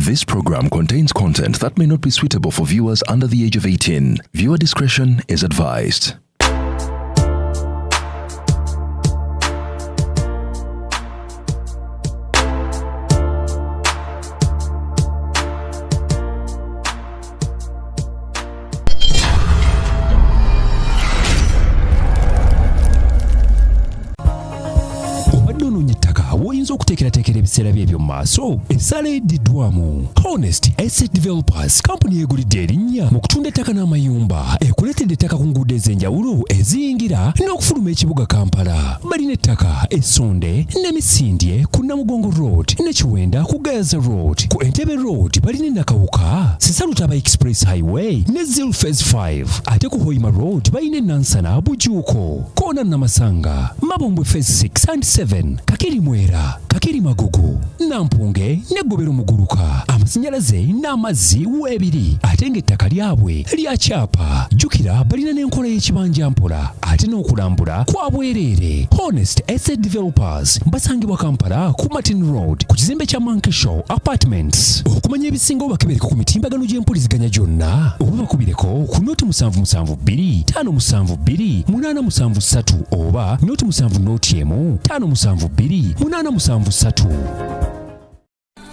This program contains content that may not be suitable for viewers under the age of 18. Viewer discretion is advised. Obadde onoonya ettaka w'oyinza okuteekerateekera ebiseera bye eby'omu maaso? Essaala eddiddwamu Honest Estate Developers, kampuni yeegulidde erinnya mu kutunda ettaka n'amayumba, ekuleetedde ettaka ku nguudo ez'enjawulo eziyingira n'okufuluma ekibuga Kampala. Balina ettaka Essonde ne Misindye ku Namugongo Road ne Kiwenda ku Gayaza Road. Ku Entebbe Road balina Nakawuka, Sisalutaba Express Highway ne Zil Phase 5. Ate ku Hoima Road balina Nansana, Bujuuko, Koona, Namasanga, Mabombwe Phase 6 and 7, Kakiri Mwera, Kakiri Magugu, Nampunge ne Gobero Muguluka. Amasannyalaze n'amazzi weebiri, ate ng'ettaka lyabwe lya kyapa. Jjukira balina n'enkola y'ekibanja mpola, ate n'okulambula kwa bwereere. Honest Estate Developers basangibwa Kampala ku Martin Road ku kizimbe kya Monkey Show Apartments. Okumanya ebisingawo bakebereko ku mitimbagano gy'empuliziganya gyonna oba bakubireko ku 072 572 873 oba 070 1 572 873.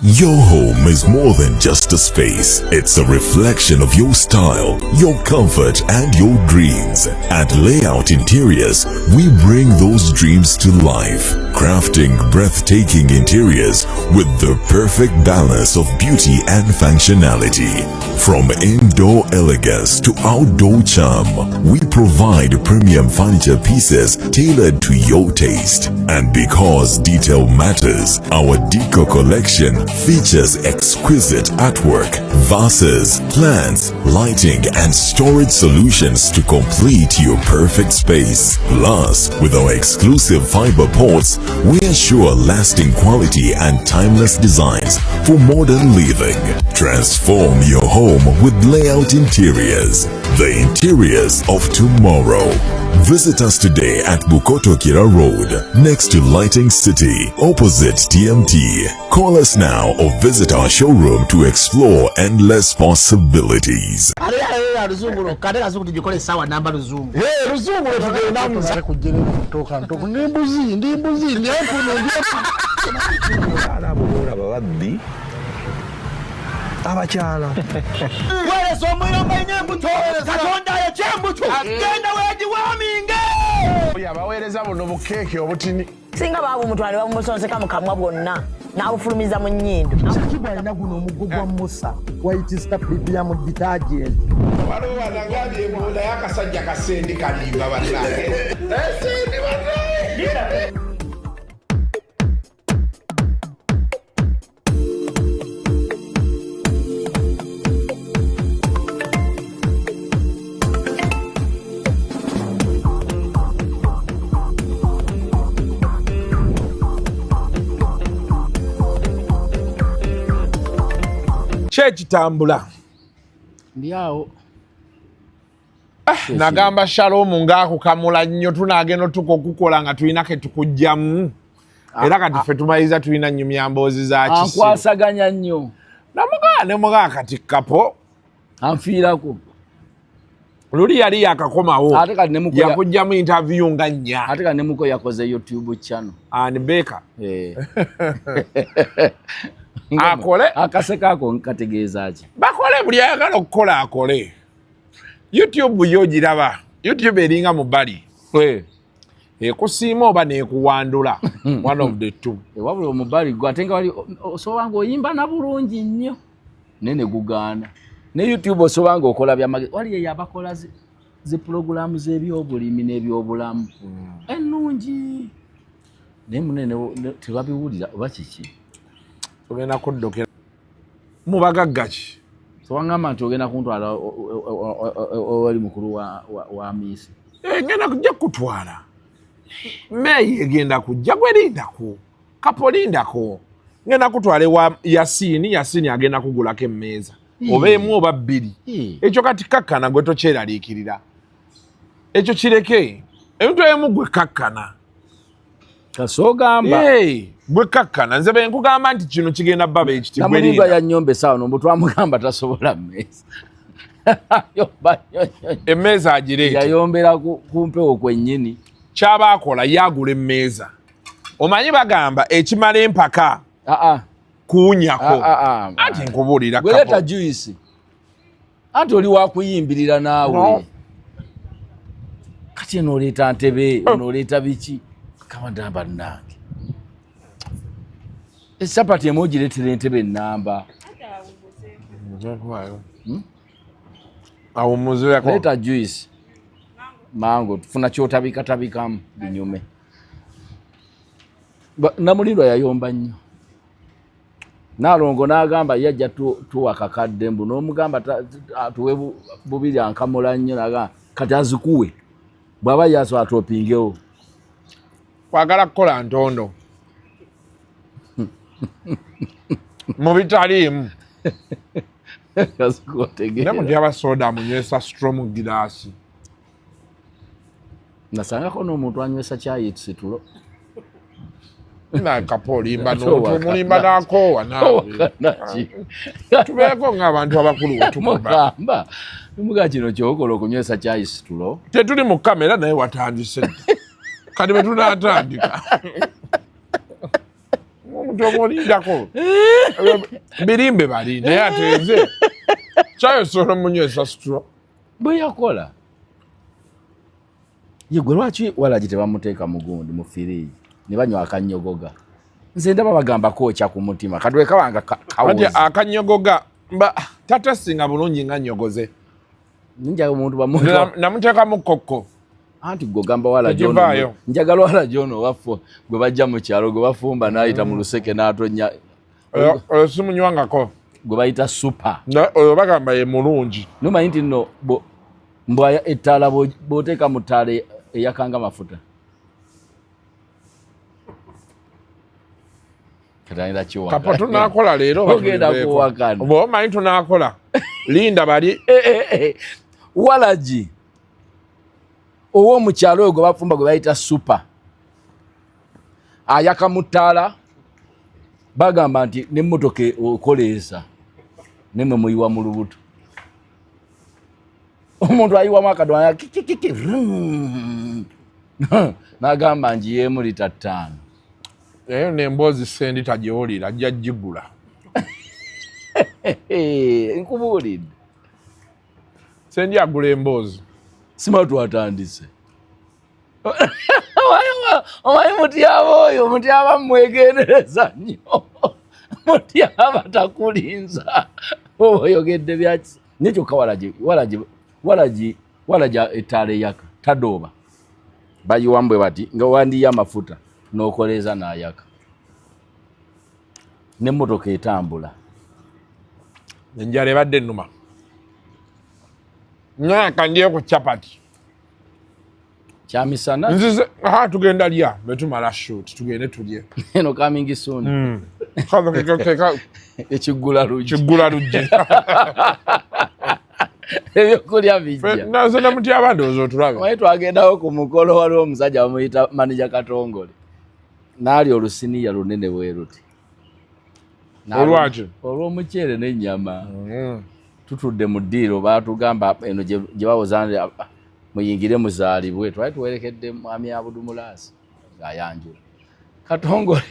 Your home is more than just a space. It's a reflection of your style, your comfort, and your dreams. At Layout Interiors, we bring those dreams to life, crafting breathtaking interiors with the perfect balance of beauty and functionality. From indoor elegance to outdoor charm, we provide premium furniture pieces tailored to your taste. And because detail matters, our Deco collection features exquisite artwork, vases, plants, lighting, and storage solutions to complete your perfect space. Plus, with our exclusive fiber ports, we assure lasting quality and timeless designs for modern living. Transform your home with Layout Interiors, the interiors of tomorrow. Visit us today at Bukoto Kira Road, next to Lighting City, opposite TMT. Call us now or visit our showroom to explore endless possibilities. Ate ate luzungu lwokka, ate kazungu tugikole essaawa namba luzungu. Eh, luzungu lwetugendamu kujja ntoka ndi mbuzi, ndi mbuzi, ndi empunu, ndi empunu. Abo boolaba babbi abakyala. Weereza omuyomba ina embuto, Katonda ayokya embuto, genda weegiwaaminge. Oyo abaweereza buno bukeeke obutini. Singa baabumutwala ne babumusonseka mu kamwa bwonna n'abufulumiza mu nnyindo. Shakibu alina guno omuggo gwa Musa, White Star Premium Detergent. Waliwo wanagambye mbu naye akasajja kasendi kalimba bannange, sendi bannange. Kyekitambula. Ndi awo. Nagamba Shalomu ngaakukamula nnyo, tunaagenda otuka okukola nga tulina ke tukugjamu, era kati ffe tumaliriza tulina nnyumya mboozi za kisiru. Ankwasaganya nnyo. Namugaa nemugaa kati kapo. Anfiirako. Luli yali yakakomawo. Ate kati ne muko Yakugjamu interview nga nnya. Ate kati ne muko yakoze YouTube channel. Ani Beka? Eh. Akole. Akaseka ako nkategeeza ki? Bakole, buli ayagala okukola akole. YouTube yo giraba, YouTube eringa mu bbali. Ekusiima oba neekuwandula, one of the two. Eh, wabula omubali gwe ate nga wali osobola ng'oyimba na bulungi nnyo naye ne gugaana. Ne YouTube osobola ng'okola byamagezi, wali eyo abakola zi pulogulaamu z'ebyobulimi n'ebyobulamu ennungi, naye munene tebabiwulira oba kiki? Ogenda kuddukira mu bagagga ki? Tewangamba nti ogenda kuntwala owali mukulu wa miisi? Eh, ngenda kujja kukutwala. Meeyi egenda kujja, gwe lindako, kapo lindako, ngenda kutwala ewa Yasiini. Yasiini agenda kugulako emmeeza oba emu oba bbiri. Ekyo kati kakkana, gwe tokyeraliikirira, ekyo kireke, ebintu ebimu gwe kakkana. Kasoogamba. Hey. Bwekkakkana, nze bwe nkugamba nti kino kigenda baba ekiti. Namulindwa yanyomba esaawa nombu twamugamba tasobola mmeeza. Yomba nnyo nnyo. Emmeeza agireete. Yayombera ku mpewo kwennyini. Kyaba akola yagula emmeeza. Omanyi bagamba ekimala empaka Aa, kuwunyako. Ah, ah, ah. Anti nkubuulira. Gweleeta Kapo. juice, anti oli wakuyimbirira naawe. No. Kati eno oleeta ntebe, ono oleeta biki? Kamadamba nange esapati emu ogireetera entebe enamba. Awummuzireko. Leeta juice mango, tufuna kyotabikatabikamu binyume. Namulindwa yayomba nnyo. Nalongo n'agamba yajja tuwa kakadde mbu n'omugamba tuwe bubiri ankamula nnyo, n'agamba kati azikuwe bw'aba yaso atopingewo. Kwagala kukola ntondo mu bitaliimu. Azikuwa. Ne mutyaba soda amunywesa straw mu giraasi. Nasangako n'omuntu anywesa kyayi situlo. Naye Kapo, olimba n'omuntu omulimba n'akoowa naawe. Naki? Tubeeko ng'abantu abakulu wetukuba. Mugamba muga kino kyokola okunywesa kyayi situlo. Tetuli mu kamera naye watandise dda. Kati bwe tunaatandika, omuntu omulindako birimbe bali naye ate nze kyayi osobola omunywesa straw. Bwe yakola ye gwe, lwaki walagi tebamuteeka mugundi mu firiji ne banywa akanyogoga? Nze ndaba bagamba kwokya ku mutima kati wekabanga Anti kawozi. Akanyogoga mba tatesinga bulungi nga nyogoze. Ninjaga omuntu bamu Namuteekamu kokko. Anti gwe ogamba walagi ono. Tegivaayo. Njagala walagi ono waffe gwe bajja mu kyalo gwe bafumba n'ayita mu luseke n'atonya. Oyo simunywangako. Gwe bayita super. Oyo bagamba ye mulungi. Nomanyi nti nno mbwa ettaala bw'oteeka mu ttaala eyakanga mafuta. Katandira kiwaka. Kapo, tunakola leero oba Ogenda tuliveeko? kuwakana. Bw'oba omanyi tunakola, linda bali. Walagi ow'omukyalo oyo gwe bafumba gwe bayita super ayaka mu ttaala, bagamba nti n'emmotoka okoleeza nemwe muyiwa mu lubuto, omuntu ayiwamu akadwana kikikiki n'agamba ngiyeemu lita 5. Eyo nemboozi sendi tagiwulira, ajja gigula. Nkubuulidde. Sendi agula emboozi. Sima twatandise. Omanyi mutyaba oyo, mutyaba mwegendereza nnyo, mutyaba takulinza oba oyogedde byaki. Naye kyokka walagi walagi walagi walagi ettaala eyaka tadooba, bayiwamu bwe bati nga wandiyo amafuta n'okoleeza n'ayaka n'emmotoka etambula. Enjala ebadde ennuma nyaka ndiyo ku chapati. Kyamisana. Nzize aha, tugenda lya bwe tumala shoot, tugende tulye. Eno coming soon. Ekiggula luggi. Kiggula luggi. Ebyokulya bijja. Naze namutyaba ndowooza otulabe. Omanyi twagendawo ku mukolo, waliwo omusajja bamuyita manija Katongole, n'ali olusiniya lunene bwe luti. Olwaki? Olw'omuceere n'ennyama. Tutudde mu ddiiro, baatugamba eno gye bawoza nti, "Ah, muyingire muzaalibwe." Twali tuwerekedde mwami Abudu Mulaasi ng'ayanjula Katongole,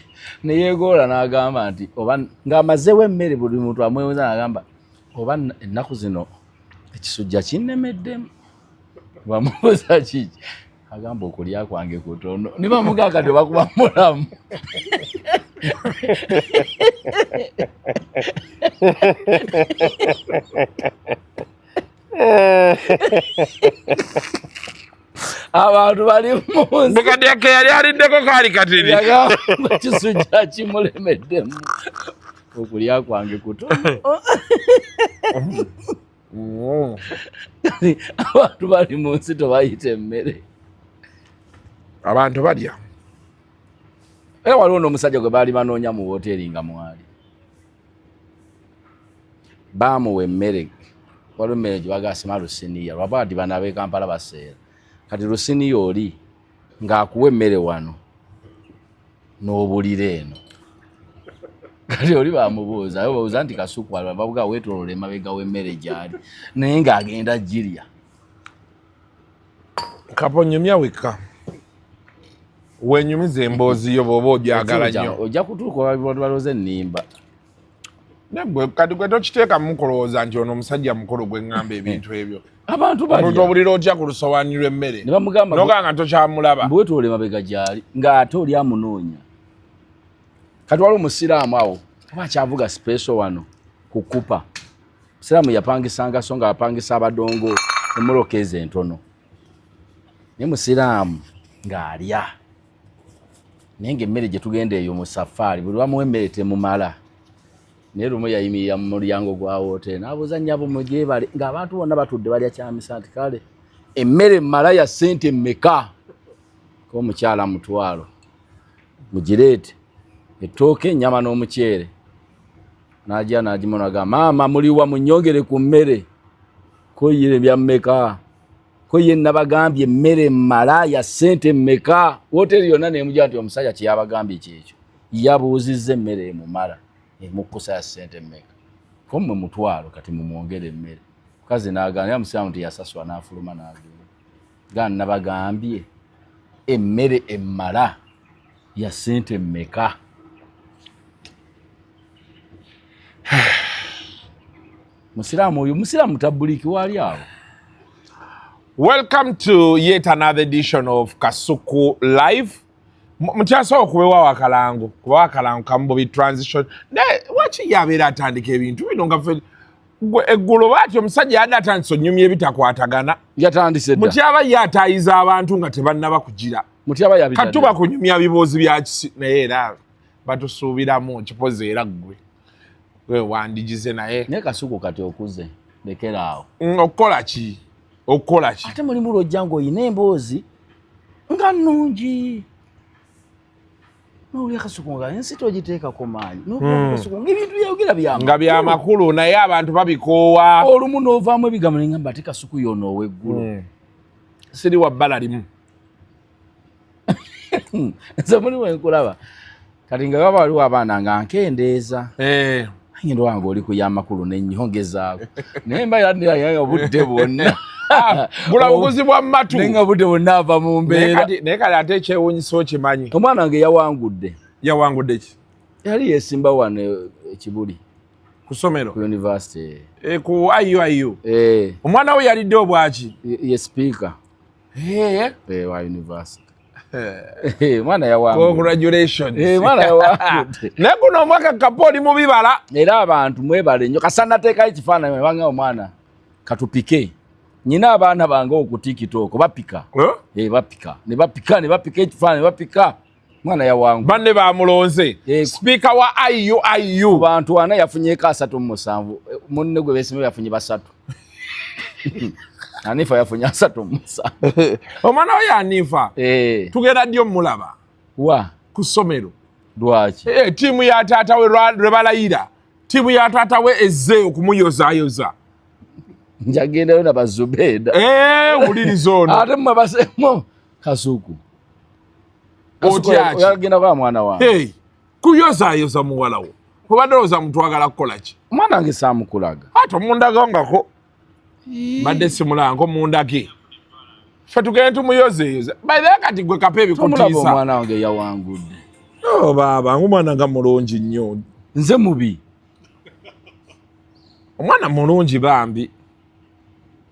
ne yeegoola n'agamba nti oba ng'amazeewo emmere buli muntu amwewuza, n'agamba oba ennaku zino ekisujja kinnemeddemu. Bamubuuza kiki, agamba okulya kwange kutono. Ne bamugaa kati oba kuba mulamu. Abantu bali munsi. Mukadde ke yali aliddeko kaali katini. Yagamba kisujja kimulemeddemu, okulya kwange kutono. Abantu bali mu nsi tobayita emmere. Abantu balya. Era waliwo n'omusajja gwe baali banoonya mu woteeri nga mwali baamuwa emmere. Waliwo emmere gye bagasima lusiniya, lwaba nti bano ab'e Kampala baseera. Kati lusiniya oli ng'akuwa emmere wano. N'obulira eno kati oli bamubuuza, babuuza nti Kasuku alwa, babuga weetoloola emabega w'emmere gy'ali, naye ng'agenda girya. Kapo, nyumya wekka, wenyumiza emboozi yo bw'oba ogyagala nnyo. Ojja kutuuka balooza ennimba. Negwe kati gwe tokiteekamu kulowooza nti ono omusajja mukulu gwe ŋŋamba ebintu ebyo. Abantu omuntu balya. Obulira otya ku lusowaani lw'emmere? Ne bamugamba nogamba nga tokyamulaba. Mbu weetoloola emabega gy'ali ng'ate oli amunoonya. Kati waliwo omusiraamu awo oba akyavuga sipeeso wano ku kupa. Musiraamu yapangisanga, so nga apangisa abadongo emmotoka ezo entono, naye musiraamu ng'alya, naye ng'emmere gye tugenda eyo mu safaari buli wamuwa emmere temumala. Naye lumu yayimirira mu mulyango gwa wooteri n'abuuza, "Nnyabo, mugyebale," ng'abantu bonna batudde balya kyamisa, nti, "Kale emmere mmala ya ssente mmeka?" Ko omukyala, "Mutwalo." "Mugireete, ettooke, ennyama n'omuceere." N'ajja n'agimona, "Maama, muliwa? Munnyongere ku mmere." Ko ye, "Bya mmeka?" Ko ye, "Nabagambye emmere mmala ya ssente mmeka?" Wooteri yonna nemugira nti omusajja kyeyabagambye kyekyo, yabuuzizza emmere emumala emukkusa ya ssente mmeka. Ko, "Mmwe mutwalo, kati mumwongere emmere." Mukazi n'agaana, era musiraamu teyasasula, n'afuluma n'agenda ga, "Nabagambye emmere emmala ya ssente mmeka?" Musiraamu oyo, musiraamu tabuliki waali awo. Welcome to yet another edition of Kasuku Live. Mukyasobola okubewawo akalango, kubawo akalango kamubobi transition. Naye waki yabeera atandika ebintu bino nga ffe gwe eggulo baati omusajja yadde atandise onyumya ebitakwatagana. Yatandise dda. Mutyaba ye atayiza abantu nga tebannaba kugira. Mutyaba yabitadde. Katuba kunyumya biboozi bya kisi, naye era batusuubiramu kipozi, era ggwe gwe wandigize naye. Naye Kasuku, kati okuze, lekera awo. Okukola ki? Okukola ki? Ate mulimu lwojja ng'olina emboozi nga nnungi, nowulira Kasuku nga ensi togiteekako maanyi. Kasuku ng'ebintu byayogera bya nga byamakulu, naye abantu babikoowa. Olumu n'ovaamu ebigambo nengamba ate Kasuku yono ow'eggulu. Siri wa bbala limu. Nze mulimu enkulaba kati nga waba waliwo abaana nga nkendeeza. Ngenda wange oli ku yamakulu nennyongezaako, naye mba era obudde bwonna. Gula buguzi bwa matu. Naye nga obudde bwonna ava mu Naye mbeera. Naye kati ate ekyewuunyisa okimanyi? Omwana wange yawangudde. Yawangudde ki? Yali yesimba wano ekibuli. Ku ssomero? Ku university. Ku IUIU? Eh. Omwana we yalidde obwaki? Ye speaker wa university. Mwana yawangudde. Congratulations. Mwana yawangudde. Naye guno omwaka Kapo oli mu bibala. Era abantu mwebale nnyo. Kasanateekayo ekifaananyi banga omwana katupike, nyina abaana bange oku TikTok bapika. Eh? Eh, bapika ne bapika ne bapika ekifaananyi ne bapika mwana yawangu. Banne bamulonze sipiika wa IUIU. Bantu ana yafunyeeko 37. Munne gwe beesimu yafunye 3. Anifa yafunye 37. Omwana we Anifa? Eh. Tugenda ddi omulaba? Wa? Ku ssomero. Lwaki? Ttiimu ya taata we lwe balayira, ttiimu ya taata we ezze okumuyozaayoza. Njagendayo na bazubeeda. Eh, wuliriza ono. Ate mmwe basemu Kasuku. Otya ki? Oyagenda kwa mwana wange? Hey, kuyozaayoza muwala wo, obadde olowooza mutwagala kukola ki? Omwana wange saamukulaga. Ate omundagangako mbadde simulango, mundage ffe tugende tumuyozeeyoze. By the way, kati gwe Kapa Tomulaba ebikutiisa. Omwana wange yawangudde. Oh, baaba ng'omwana nga mulungi nnyo. Nze mubi? Omwana mulungi bambi.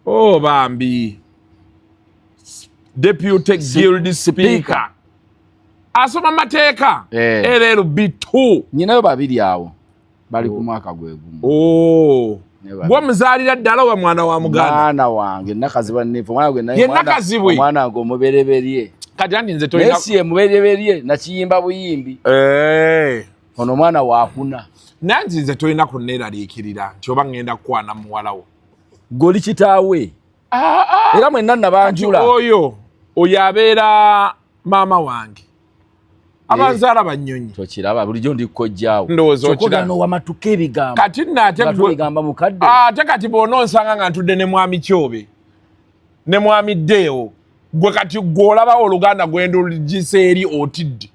Oh, bambi, deputy guild speaker, asoma mateeka. Eh. LLB 2. Nyinayo babiri awo bali ku mwaka gwe gumu. Oh. Ne babiri. Gwomuzaalira ddala oba mwana wa muganda? Mwana wange Nakazibwa Nifa, omwana gwe naye Ye Nakazibwe? Omwana wange omubereberye. Kati anti nze Naye tolina si ye mubereberye, nakiyimba buyimbi. Eh. Ono omwana wakuna. Nanti nze tolina kunneeraliikirira nti oba ŋŋenda kukwana muwalawo. Goli kitaawe era mwenna nabanjula. Oyo abeera maama wange, abanzaala bannyonyi. Tokiraba bulijjo ndi kojjaawo? Ndowooza Kyokka okiraba. ogano wamatuka ebigambo. Kati nno ate Nga tubigamba mukadde. Ate kati bw'onoonsanga nga ntudde ne mwami Kyobe ne mwami Ddeewo, gwe kati gwe olabawo oluganda gwendulugisa eri otidde.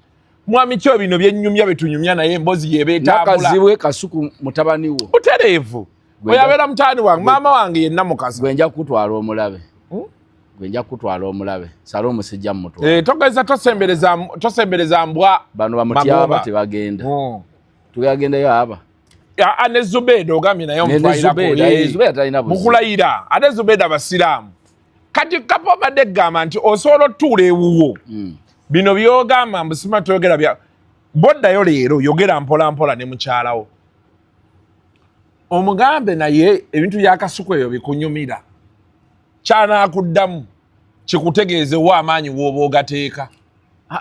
Mwami kyo bino byennyumya byetunyumya naye embozi yeba etambula. Nakazibwe Kasuku mutabani wo. Butereevu. Oyo abeera mutabani wange, maama wange yenna mukasa. Gwe nja kukutwala omulabe. Gwe nja kukutwala omulabe. Sala omusijja mumutwala. Eh, togeza tosembereza mbwa. Bano bamutyaba tebagenda. Tugagendayo aba. Aa, ne Zubeda ogambye naye omutwalirako. Zubeda talina buzibu. Mukulayira ate Zubeda basiraamu. Kati Kapo obadde gamba nti osobola otuula ewuwo. Bino byogamba mbu sima toyogera bya boddayo leero yogera mpola mpola ne mukyalawo. Omugambe naye ebintu bya Kasuku ebyo bikunyumira. Kyanaakuddamu kikutegeeze wa amaanyi w'oba ogateeka.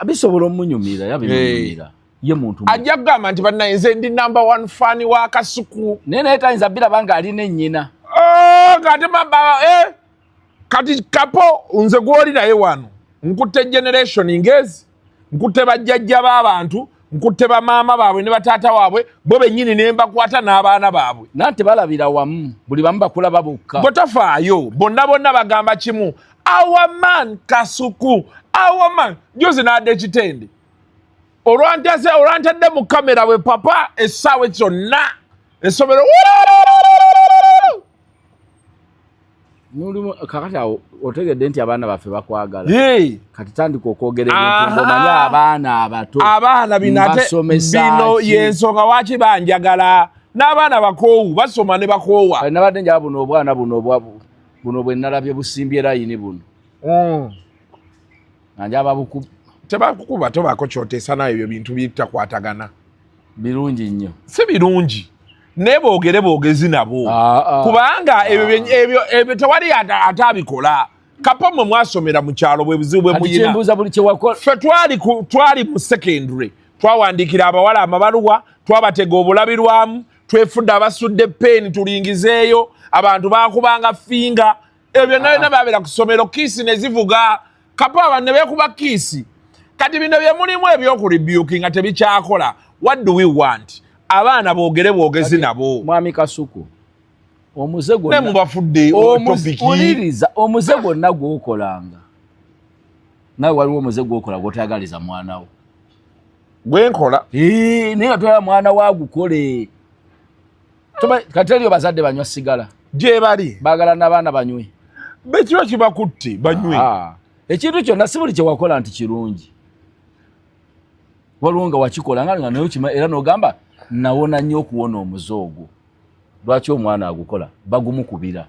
Bisobola omunyumira yabimunyumira. Ye muntu ajja kugamba nti bannaye nze ndi number 1 fan wa Kasuku. Naye tayinza biraba ng'alina ennyina. Kati maba kati Kapo nze gw'oli naye wano nkutte generation ngezi, nkutte bajjajja b'abantu, nkutte bamaama baabwe ne bataata waabwe bo bennyini ne mbakwata n'abaana baabwe. Nante balabira wamu buli bamu bakula babukka. Bo tofaayo bonna bonna bagamba kimu, our man Kasuku, our man. Juzi n'adda ekitende olwantadde mu kamera bwe papa essaawa kyonna essomero. Mulimu kakati awo otegedde nti abaana baffe bakwagala. Kati tandika okwogera ebintu ng'omanyi abaana abato. Abaana bino ate bino y'ensonga waki banjagala. N'abaana bakoowu basoma ne bakoowa. Kati nabadde njaba buno obwana buno buno bwe nalabye busimbye layini buno. Nga njaba buku. Tebakukuba tobaako ky'oteesa nayo ebyo bintu bitakwatagana. Birungi nnyo. Si birungi. Ne boogere boogezi nabo. Kubanga ebyo tewali atabikola. Kapo mmwe mwasomera mu kyalo bwe buzibu bwe muyina. Ffe twali mu secondary. Twawandiikira abawala amabaluwa, twabatega obulabirwamu, twefudde abasudde peeni tulingizeeyo, abantu baakubanga finga. Ebyo byonna babeera ku ssomero, kiisi ne zivuga. Kapo abantu ne beekuba kiisi. Kati bino bye mulimu eby'okurebuke nga tebikyakola. What do we want? Abaana boogere boogezi nabo. Mwami Kasuku, omuze gwonna ne mubafudde topic. Uliriza omuze gwonna gw'okolanga. Nawe waliwo omuze gw'okola gw'otayagaliza mwana wo. Gwe nkola? Naye nga toyagala mwana wo agukole. Kati eriyo bazadde banywa sigala. Gye bali. Baagala n'abaana banywe. Bekiba kibakutte banywe. Ekintu kyonna si buli kye wakola nti kirungi. Waliwo nga wakikola nga naye okima era n'ogamba nawona nnyo okuwona omuze ogwo. Lwaki omwana agukola? Bagumukubira.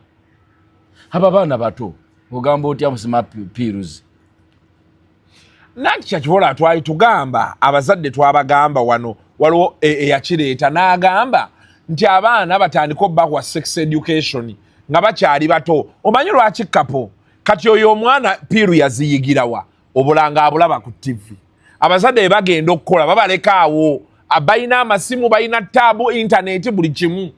Abo abaana bato ogamba otya musima piruzi? Nanti kyakibola twali tugamba abazadde twabagamba wano waliwo eyakireeta n'agamba nti abaana batandika obbawa sex education nga bakyali bato. Omanyi lwaki Kapo? Kati oyo omwana piru yaziyigirawa obulanga abulaba ku TV. Abazadde bagenda okukola babaleka awo, balina amasimu, balina taabu, intaneti, buli kimu.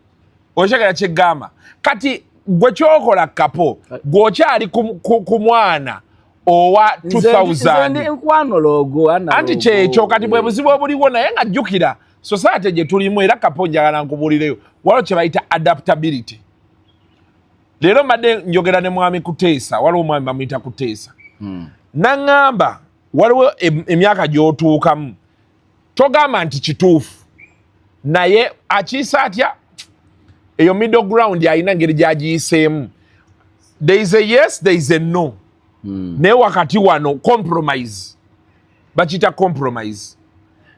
Okyagala kyegamba kati gwe kyokola Kapo gweokyali ku mwana owa 2000 anti kyekyo kati bwe buzibu obuliwo. Naye nga jjukira society gye tulimu era Kapo njagala nkubuulireyo waliwo kye bayita adaptability. Leero mbadde njogera ne mwami Kuteesa, waliwo omwami bamuyita Kuteesa. Naŋŋamba waliwo emyaka gy'otuukamu togamba nti kituufu naye akiisa atya eyo middle ground alina engeri gy'agiyiseemu. There is a yes, there is a no. Naye wakati wano compromise, bakiyita compromise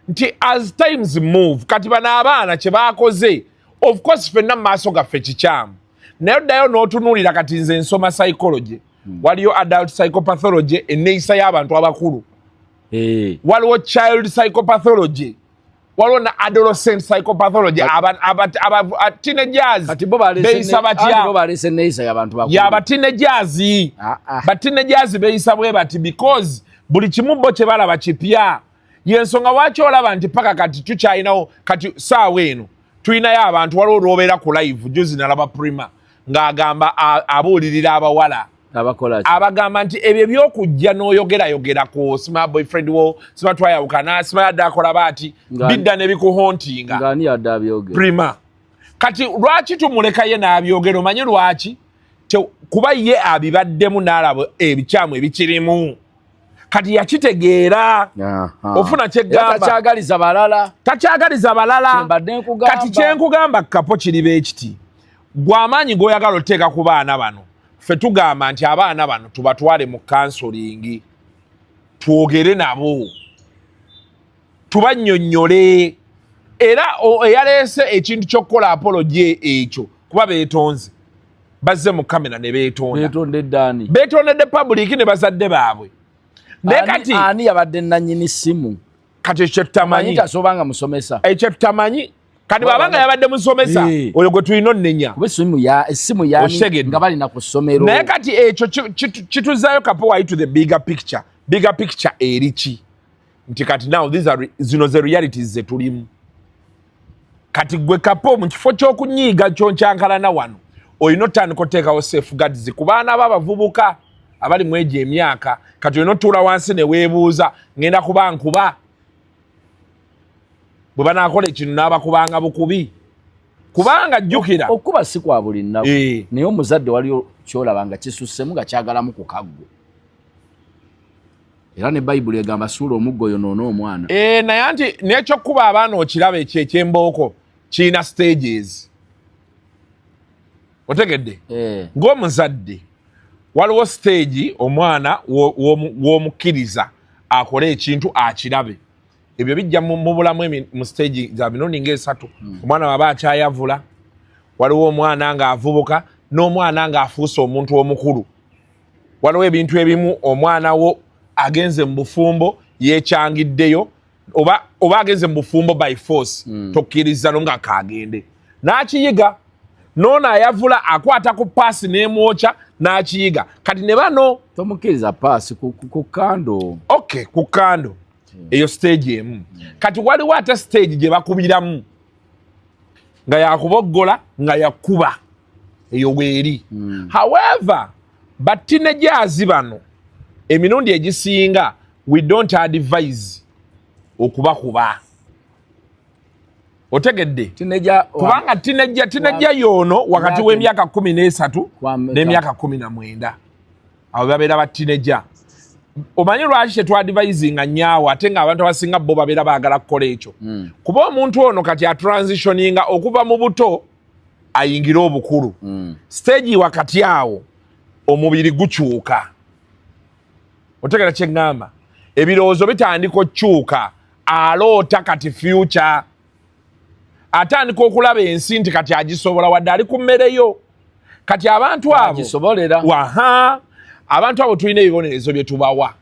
nti as times move. Kati bano abaana kye baakoze, of course ffenna mu maaso gaffe kikyamu, naye oddayo n'otunuulira. Kati nze nsoma psychology, waliyo adult psychopathology, enneeyisa y'abantu abakulu, waliwo child psychopathology, waliwo na adolescent psychopathology, aba teenagers beeyisa batya? Yaba teenagers, ba teenagers beeyisa bwe bati because buli kimu bo kye balaba kipya. Yensonga waki olaba nti paka kati tukyalinawo, kati saawa eno tulinayo abantu. Waliwo olwobeera ku live, juzi nalaba Prima ng'agamba abuulirira abawala abagamba nti ebyo ebyokujja n'oyogerayogerako sima boyfriend wo, sima twayawukana, sima yadde akola baati, bidda ne bikuhauntinga. Prima kati lwaki tumulekaye n'abyogera? Omanyi lwaki? Kuba ye abibaddemu n'alaba ebikyamu ebikirimu. Kati yakitegeera. Ofuna kyeggamba? Takyagaliza balala. Takyagaliza balala. Kyembadde nkugamba. Kati kyenkugamba, Kapo, kiriba ekiti: gwe amaanyi g'oyagala oteeka ku baana bano, ffe tugamba nti abaana bano tubatwale mu counselling, twogere nabo, tubannyonnyole. Era eyaleese ekintu ky'okukola apology ekyo, kuba beetonze, bazze mu kamera ne beetonda. Betondedde ani? Beetondedde public ne bazadde baabwe. Naye kati Ani yabadde nanyini simu? Kati ekyo kyetutamanyi. Manyi tasoba nga musomesa. Ekyo kyetutamanyi. Kati bw'abanga yabadde musomesa, oyo gwe tulina onnenya. Kuba essimu yani Okitegedde? nga balina ku ssomero. Naye kati ekyo kituzaayo, Kapo, wayi to the bigger picture. Bigger picture eri ki? Nti kati now these are zino ze realities ze tulimu kati. Gwe Kapo, mu kifo ky'okunyiiga kyonkyankalana wano, olina otandika oteekawo safeguards ku baana b'abavubuka abali mu egyo emyaka. Kati olina otuula wansi ne weebuuza, ngenda kuba nkuba bwe banaakola ekintu n'abakubanga bukubi, kubanga jjukira Okuba si kwa buli nnaku, naye omuzadde waliwo kyolaba nga kisussemu, nga kyagalamu ku kaggo. Era ne Bayibuli egamba, suula omuggo oyonoone omwana. Eh, naye anti n'ekyokkuba abaana okiraba, ekyo ekyembooko kirina stages, otegedde? Ng'omuzadde waliwo stage omwana w'omukkiriza akole ekintu akirabe. Ebyo bijja mu bulamu mu stage za mirundi ng'esatu. Omwana waba akyayavula, waliwo omwana ng'avubuka, n'omwana ng'afuuse omuntu omukulu. Waliwo ebintu ebimu, omwana wo agenze mu bufumbo yekyangiddeyo, oba agenze mu bufumbo by force, tokkiriza no nga kagende n'akiyiga. Noono ayavula akwata ku paasi n'emwokya n'akiyiga. Kati ne bano Tomukkiriza paasi ku candle. Okay, ku candle. Eyo stage emu. Kati waliwo ate stage gye bakubiramu nga yakuboggola, nga yakuba, eyo weeri. However, ba teenagers bano emirundi egisinga we don't advise okubakuba, otegedde? Teenager Kubanga teenager yoono wakati w'emyaka 13 n'emyaka 19, abo babeera ba teenager. Omanyi lwaki tetwadvisinga nyaawo, ate ng'abantu abasinga bo babeera baagala kukola ekyo? Kuba omuntu ono kati atransitioninga okuva mu buto ayingire obukulu. Stage wakati awo omubiri gukyuka, otegera kyeŋŋamba? Ebirowoozo bitandika okukyuka, aloota kati future, atandika okulaba ensi nti kati agisobola, wadde ali ku mmere yo. Kati abantu abo Agisobolera. Waha, abantu abo tulina ebibonerezo bye tubawa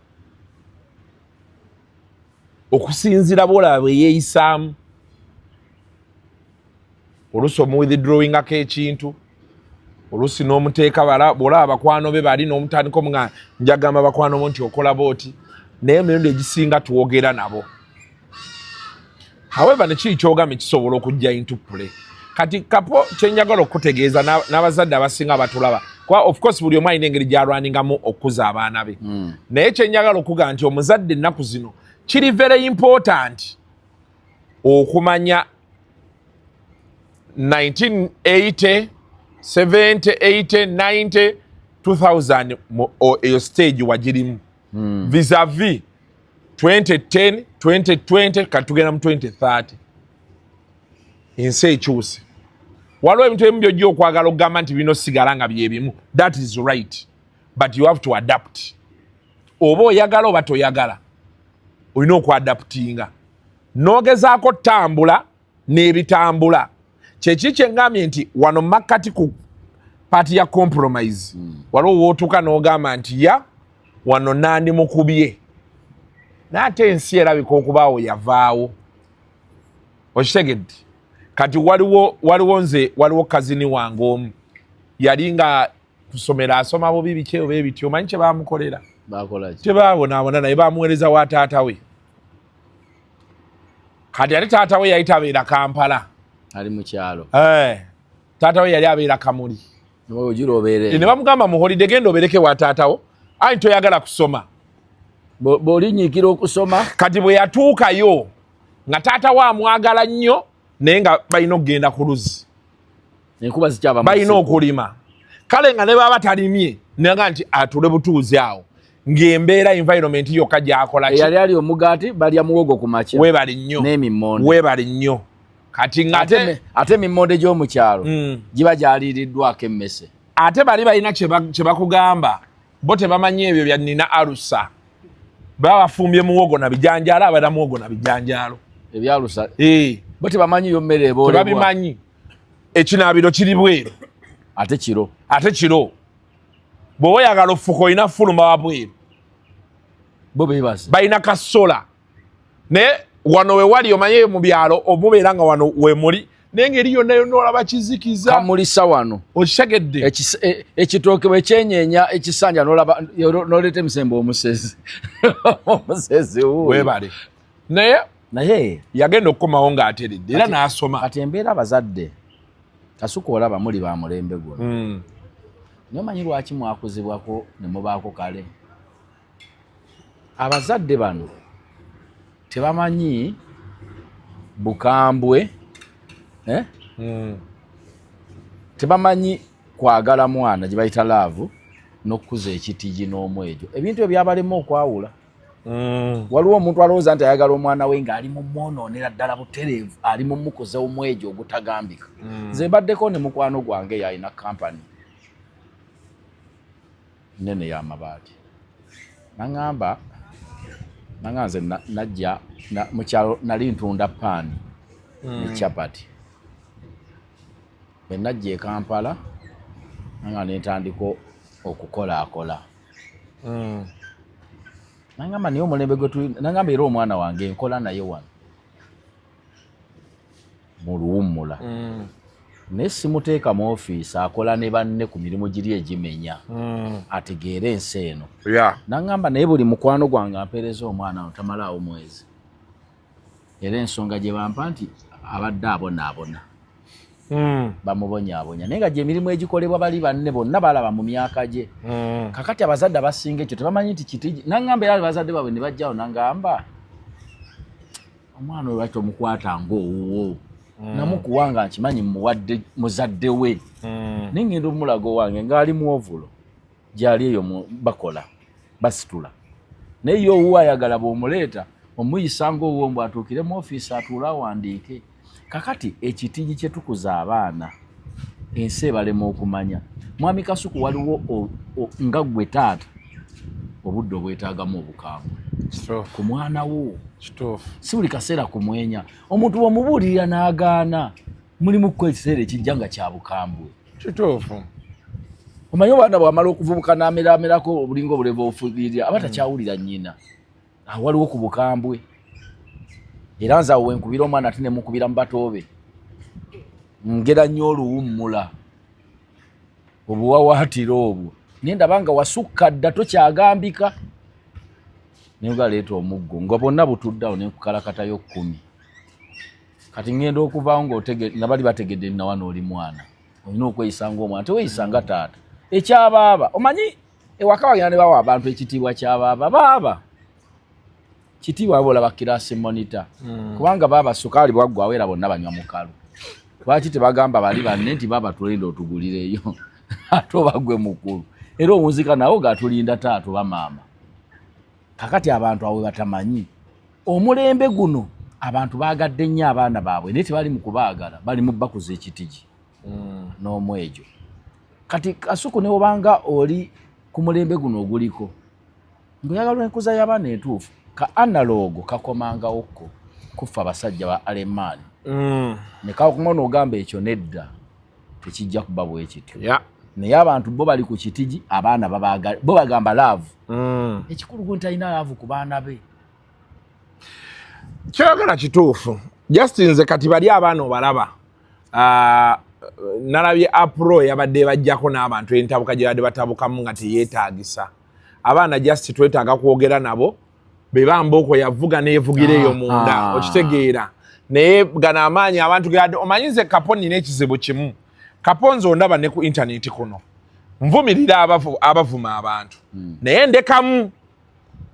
okusinziira bwolaba bwe yeeyisaamu. Oluusi omuwithdrawingako ekintu, oluusi n'omuteeka bw'olaba bakwano be bali n'omutandika omuga, njagamba bakwano bo nti okola booti. Naye emirundi egisinga twogera nabo. However, nekiri kyogambye kisobola okujja into play. Kati Kapo, kyenjagala okutegeeza n'abazadde abasinga abatulaba, kuba of course buli omu alina engeri gy'alwaningamu okukuza abaana be, naye kyenjagala okugamba nti omuzadde ennaku zino kiri very important okumanya 1980, 70, 80, 90, 2000, eyo stage wagirimu vis-a-vis 2010, 2020, kati tugenda mu 2030. Ensi ekyuse. Waliwo ebintu ebimu byojja okwagala okugamba nti bino sigala nga byebimu. That is right, but you have to adapt. Oba oyagala oba toyagala, olina okuadaptinga n'ogezaako ttambula n'ebitambula. Kyeki kyeŋŋambye nti wano makkati ku part ya compromise, waliwo wootuuka n'ogamba nti ya wano nandimukubye, naate ensi erabika okubaawo yavaawo, okitegedde? Kati waliwo nze, waliwo cousin wange omu yali nga kusomero asoma bubi, biki oba ebiti, omanyi kye bamukolera? Bakola ki? Tebabonaabona, naye bamuweereza wa taata we. Kati ate taata we yali tabeera Kampala. Ali mu kyalo. Eh, taata we yali abeera Kamuli. Ogira obeere. Ne bamugamba mu holiday genda obeereke wa taata wo, ayi toyagala kusoma. Bw'olinyiikira okusoma. Kati bwe yatuukayo nga taata we amwagala nnyo, naye nga balina okugenda ku luzzi. Enkuba zikyaba mu Balina nsiko. okulima. Kale nga ne baba talimye, naga nti atule butuuzi awo. Ng'embeera environment yokka gyakola ki? Eyali ali omugaati balya muwogo ku makya. Weebale nnyo. N'emimmonde. Weebale nnyo. Kati nga ate ate emimmonde gy'omu kyalo giba gyaliiriddwako emmese. Ate bali balina kye bakugamba, bo tebamanyi ebyo bya nina alusa. Baba bafumbye muwogo na bijanjaalo, abalya muwogo na bijanjaalo. Ebyalusa. Eh. Bo tebamanyi yo mmere eboolebwa. Tebabimanyi. Ekinaabiro kiri bweru. Ate kiro. Ate kiro. Bw'oba oyagala ofuka olina fuluma wabweru. Bo beebase. Balina kasola. Naye wano we wali omanye mu byalo omubeera nga wano we muli, naye ngeri yonna yonna olaba kizikiza. Kamulisa wano. Okitegedde? Ekitooke bwe kyenyeenya ekisanja n'olaba n'oleeta emisembo omusezi. Omusezi wuuyo. Weebale. Naye naye yagenda okukomawo ng'ateredde era n'asoma. Kati embeera abazadde, Kasuku, olaba muli ba mulembe guno. Naye omanyi lwaki mwakuzibwako ne mubaako kale? Abazadde bano tebamanyi bukambwe, eh? Tebamanyi kwagala mwana gye bayita love n'okukuza ekitigi n'omwejo. Ebintu ebyo byabalema okwawula. Waliwo omuntu alowooza nti ayagala omwana we ng'ali mu mwonoonera ddala butereevu, ali mu mukuza omwejo ogutagambika. Nze mbaddeko ne mukwano gwange yalina kampani nene y'amabaati, naŋŋamba nze najja mu kyalo nali ntunda paani ne chapati. Bwe najja e Kampala nanga nentandika okukolaakola. Nangamba naye omulembe gwe tuli, nangamba era omwana wange nkola naye wano mu luwummula, naye simuteeka mu ofiisi, akola ne banne ku mirimu giri egimenya ategeere ensi eno. Nangamba naye buli mukwano gwange ampeereza omwana ono tamalaawo mwezi, era ensonga gye bampa nti abadde abonaabona, bamubonyaabonya, naye nga gyemirimu egikolebwa bali banne bonna balaba mu myaka gye. Kakati abazadde abasinga ekyo tebamanyi nti kiti. Nangamba era abazadde baabwe ne bajjawo, nangamba omwana oyo lwaki tomukwata ng'owuwo? Namukuwa nga nkimanyi muwadde muzadde we, naye ngenda omulaga owange ng'ali mu ovulo gyali eyo bakola basitula, naye ye owuwo ayagala bw'omuleeta omuyisa ng'owuwo, mbw atuukire mu ofiisi atuule awandiike. Kakati ekitigi kye tukuza abaana ensi ebalema okumanya. Mwami Kasuku, waliwo nga ggwe taata obudde obwetaagamu obukambwe ku mwana wo. Si buli kaseera kumwenya. Omuntu bw'omubuulirira n'agaana, mulimu kuko ekiseera ekijja nga kya bukambwe. Omanyi obwana bwamala okuvubuka n'ameramerako obulinga obulevu obufuirira, aba takyawulira nnyina. Awo waliwo ku bukambwe, era nze awo wenkubira omwana ate nemukubira mu batoobe, ngera nnyo oluwummula obuwawaatiro obwo, naye ndaba nga wasukka dda tokyagambika, naye galeeta omuggo nga bonna butudde awo nenkukalakatayo 10. Kati ngenda okuvaawo nga bali bategedde nawano oli mwana, olina okweyisa ngaomwana, teweyisa nga taata. Ekyabaaba omanyi ewaka bagenda ne bawa abantu ekitiibwa kyabaaba, baaba kitiibwa bolaba class monitor, kubanga baaba sukaali bwaggwawo era bonna banywa mukalu. Lwaki tebagamba bali banne nti baaba tulenda otugulireyo, ate oba gwe mukulu era owunzika nawo gatulinda taata oba maama? Kakati abantu awo batamanyi omulembe guno, abantu baagadde nnyo abaana baabwe, naye tebali mu kubaagala, bali mu bakuza ekitigi n'omwejo. Kati Kasuku, ne obanga oli ku mulembe guno oguliko ng'oyagala enkuza y'abaana entuufu, ka analog kakomangawokko kufa abasajja ba alemaani ne kakoma n'ogamba ekyo nedda, tekijja kuba bwe kityo. Naye abantu bo bali ku kitigi, abaana babaagala, bo bagamba love. Ekikulu gwe nti alina love ku baana be. Kyoyagala kituufu, just nze kati bali abaana obalaba. Ah, nalabye apro yabadde bajjako n'abantu entabuka gye badde batabukamu nga teyeetaagisa. Abaana just twetaaga kwogera nabo bebamba okwo yavuga neevugira eyo munda. Okitegeera? Naye gano amaanyi abantu gadde, omanyi nze Kapo nina ekizibu kimu. Kapo, nze ondaba ne ku intaneti kuno nvumirira abavuma abantu, naye ndekamu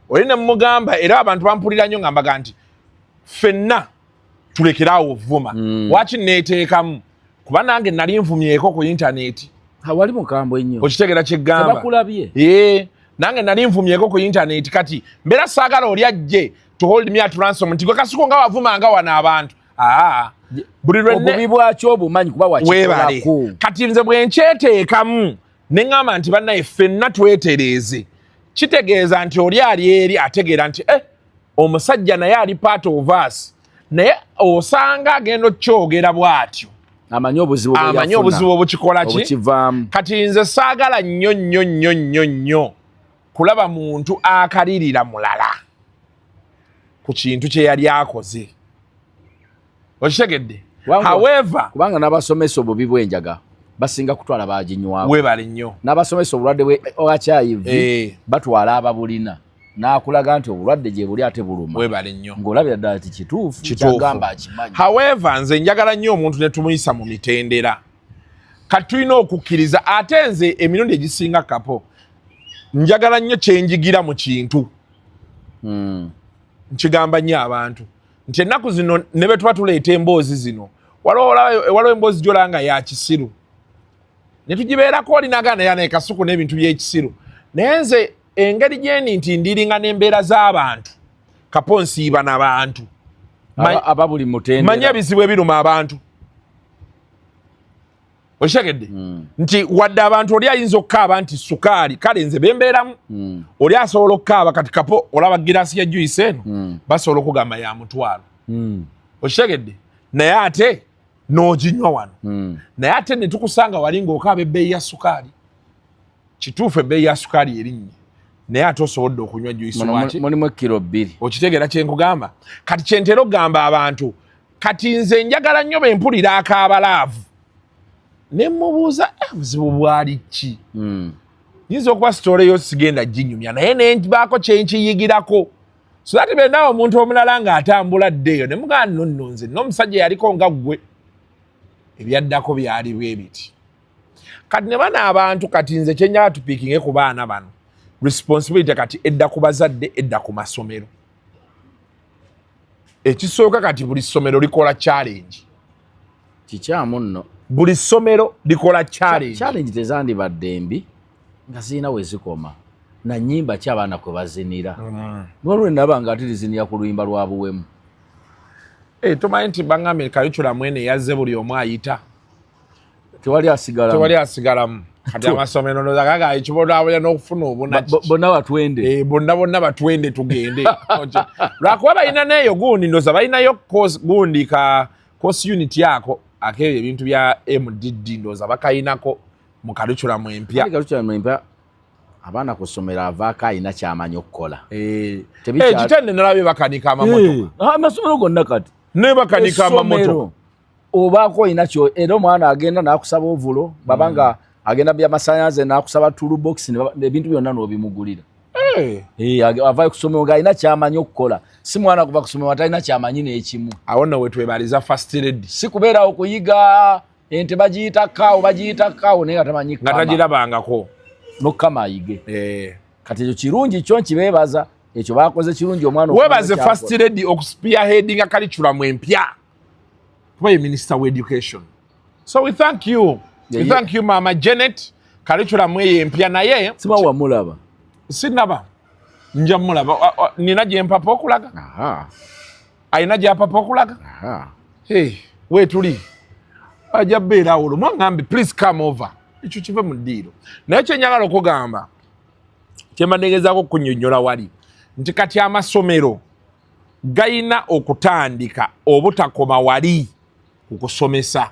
oli ne mugamba, era abantu bampulira nnyo nga mbaga nti ffenna tulekeraawo ovuma. Waki neeteekamu? Kuba nange nali nvumyeko ku intaneti. Wali mukambwe nnyo. Okitegeera kyeggamba? Tebakulabye. Ee, Nange nali nvumyeko ku internet. Kati mbeera saagala oli ajje to hold me at ransom nti gwe Kasuku nga wavumanga wano abantu. Aa, buli lwe Obubi bwakyo obumanyi kuba Weebale. wakikolako. Kati nze bwe nkyeteekamu ne ŋŋamba nti bannaye, ffenna twetereeze, kitegeeza nti oli ali eri ategeera nti omusajja naye ali part of us, naye osanga agenda okukyogera bw'atyo Amanyi obuzibu bwe amanyi yafuna. Obuzibu obukikola ki Obukivaamu. Kati nze saagala nnyo nnyo nnyo nnyo nnyo kulaba muntu akalirira mulala ku kintu kye yali akoze, okitegedde? However, Kubanga n'abasomesa obubi bw'enjaga basinga kutwala baginywako. Weebale nnyo. N'abasomesa obulwadde bwe HIV batwala ababulina, n'akulaga nti obulwadde gye buli ate buluma. Weebale nnyo. Ng'olabira ddala ti kituufu. Kituufu. Kyagamba akimanyi. However, nze njagala nnyo omuntu ne tumuyisa mu mitendera. Kati tulina okukkiriza, ate nze emirundi egisinga kapo njagala nnyo kyenjigira mu kintu. Nkigamba nnyo abantu nti ennaku zino ne bwe tuba tuleeta emboozi zino, waliwo emboozi gyolaba nga ya kisiru ne tugibeerako, olinaga naye naye Kasuku n'ebintu by'ekisiru. Naye nze engeri gyendi nti ndiringa n'embeera z'abantu, kapo nsiiba n'abantu. Aba buli mutendera. Manyi ebizibu ebiruma abantu, okitegedde? Nti wadde abantu oli ayinza okukaaba nti sukaali, kale nze bembeeramu, oli asobola okukaaba. Kati kapo olaba girasi ya juice eno, basobola okugamba ya 500, okitegedde? Naye ate n'oginywa wano, naye ate ne tukusanga wali ng'okaaba ebbeeyi ya sukaali. Kituufu, ebbeeyi ya sukaali erinnye, naye ate osobodde okunywa juice. Muno Waki? Mulimu ekiro 2. Okitegeera kyenkugamba? Kati kyentera okugamba abantu, kati nze njagala nnyo bwe mpulira akaabalaavu ne mubuuza, "Eh, buzibu bwali ki?" Yinza okuba story yo sigenda ginyumya, naye nenbaako kyenkiyigirako so that benaawe omuntu omulala ng'atambula ddeeyo ne mugamba, nno nno nze n'omusajja yaliko nga ggwe, ebyaddako byali bwe biti. Kati ne bano abantu, kati nze kyenjagala tupiikinge ku baana bano, responsibility kati edda ku bazadde, edda ku masomero. Ekisooka, kati buli ssomero likola challenge. Kikyamu nno. Buli ssomero likola challenge. Challenge tezandibadde mbi nga zirina we zikoma na nnyimba ki abaana kwe bazinira. Waliwo naba nga ate lizinira ku luyimba lwa buwemu. Eh, tomanyi nti baŋŋambye curriculum eno eyazze buli omu ayita. Tewali asigalamu. Tewali asigalamu. Kati amasomero ndowooza gaga ekibonaabonya n'okufuna obunaki. Bonna batwende. Eh, bonna bonna batwende tugende. Lwakuba balina neeyo gundi, ndowooza balinayo course gundi ka course unit yako akebyo ebintu bya MDD, ndowooza bakayinako mu curriculum empya. Curriculum empya, abaana ku ssomero avaako alina kyamanyi okukola. Eh, Kitende nalabye bakanika amamotoka. Amasomero gonna kati Ne bakanika amamotoka. Essomero, obaako olina kyo, era omwana agenda n'akusaba ovulo, baba nga agenda byamasannyalaze n'akusaba toolbox, ebintu byonna n'obimugulira. Eh, avayo ku ssomero ng'alina kyamanyi okukola, si mwana kuva ku ssomero atalina kyamanyi n'ekimu. Awo nno wetwebaliza first lady. Si kubeerawo kuyiga ente bagiyita kaawo, bagiyita kaawo, naye nga tamanyi nga kama. Tagirabangako. N'okukama ayige. Kati ekyo kirungi, kyo nkibeebaza, ekyo bakoze kirungi, omwana Webaze okumanya. First lady okuspearheadinga curriculum empya, kuba ye minister wa education, so we thank you, we thank you, Mama Janet. Curriculum eyo empya, naye Siba wamulaba? Sinaba, nja mulaba. Nina gyempapa okulaga. Alina gyapapa okulaga. Hey, weetuli ajja beera awo lumu aŋŋambe, "Please come over." Ekyo kive mu ddiiro. Naye kyenjagala okugamba, kyembadde ngezaako okunyonnyola wali nti kati amasomero gayina okutandika obutakoma wali ku kusomesa.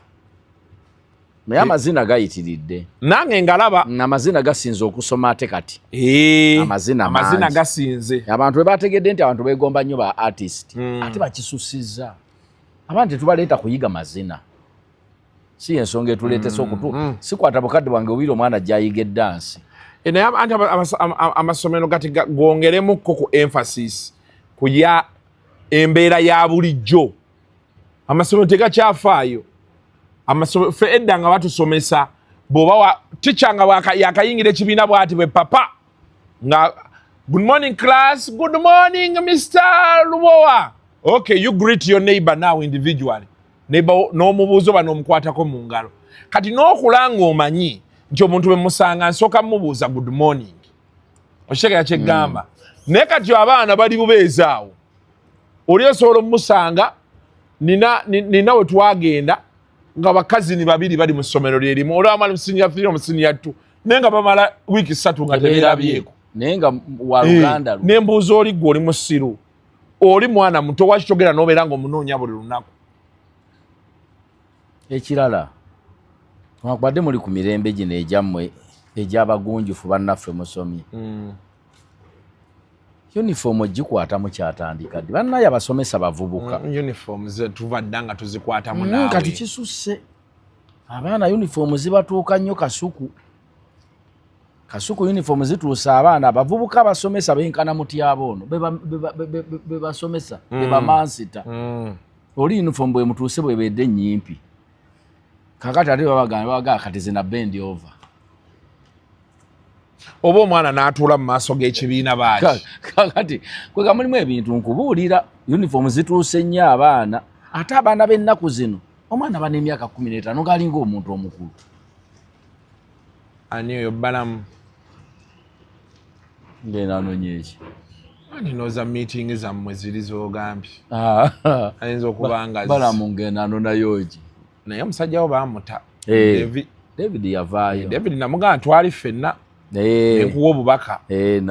Naye amazina gayitiridde. Nange ngalaba. Amazina gasinze okusoma ate kati. Amazina Amazina mangi. gasinze. Abantu bwe bategedde nti abantu begomba nnyo ba artist, ate bakisusiza. Abantu tetubaleeta kuyiga mazina, si yensonga etuleetesa okutu. Sikwata bukadde bwange bubiri omwana ajja ayiga eddansi. Eh, naye anti amasomero kati gongeremukko ku emphasis ku ya embeera ya bulijjo. Amasomero tegakyafaayo. Amasomero ffe edda nga batusomesa, bw'oba wa teacher nga yakayingira ekibiina bw'ati bwe papa nga, "Good morning, class." "Good morning, Mr Lubowa." "Okay, you greet your neighbor now individually." Neighbor n'omubuuza oba n'omukwatako mu ngalo. Kati n'okula ng'omanyi nti omuntu bwe musanga nsooka mubuuza good morning. Okitegera kyeggamba? Naye kati abaana bali bubeezi awo, oli osobola omusanga nina we twagenda nga bakazini babiri bali mu ssomero lyerimu, olwamu ali mu senior 3, omu senior 2, naye nga bamala wiiki 3 nga tebeerabyeko. Naye nga waluganda. Eh, nembuuza oli, gwe oli musiru, oli mwana muto, wakitogera n'obeera nga omunoonya buli lunaku? Ekirala, wakubadde muli ku mirembe gino egyammwe egy'abagunjufu, bannaffe musomye, uniform ogikwatamu kyatandika ddi? Bannaye abasomesa bavubuka. Uniform ze tuva dda nga tuzikwatamu naawe. Kati kisusse, abaana uniform zibatuuka nnyo. Kasuku, Kasuku, uniform zituusa abaana abavubuka. Abasomesa benkana mutyaba ono bebasomesa bebamansita. Oli uniform bwemutuuse bwebedde ennyimpi, kakati ate babagamba babagaa kati zina bend over. Oba omwana n'atuula mu maaso g'ekibiina baaki. Kakati kwega mulimu ebintu nkubuulira, uniform zituuse nnyo abaana. Ate abaana b'ennaku zino, omwana aba n'emyaka 15 ng'alinga omuntu omukulu. Ani oyo Balamu? Ngenda anonye eki? Ani nooza meeting zammwe ziri z'ogambye ayinza okuba nga Balamu ngenda anonayo ki? Naye omusajja wo baamuta. Eh, David. David yavaayo. David namugamba twali ffenna nkuwa obubaka. Eh,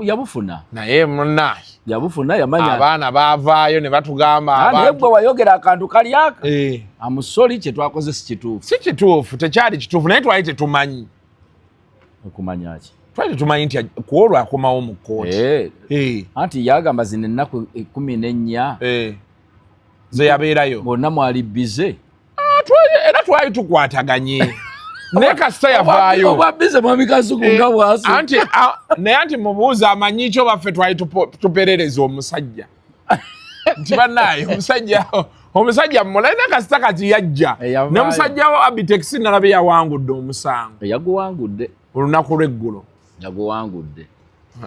yabufuna. Naye munaye Yabufuna, yamanya. Abaana baavaayo ne batugamba Ah, naye gwe wayogera akantu kali aka Eh, amusoli kye twakoze si kituufu. Si kituufu, tekyali kituufu, naye twali tetumanyi. Okumanya ki? Twali tetumanyi nti ku olwo akomawo mu kkooti. Eh, Eh, anti yagamba zino ennaku 14 eh, ze yabeerayo bonna mwali busy. Era twali tukwataganye, naye kasita yavaayo. Obwa busy, mwami Kasuku, nga bwasu. Anti naye anti mubuuza amanyi kyo baffe twali tuperereza omusajja nti bannaaye omusajja mulaina kasita kati yajja. Eh, yavaayo. Ne musajja wo Abitex nalabe yawangudde omusango. Yaguwangudde. Olunaku lw'eggulo. Yaguwangudde.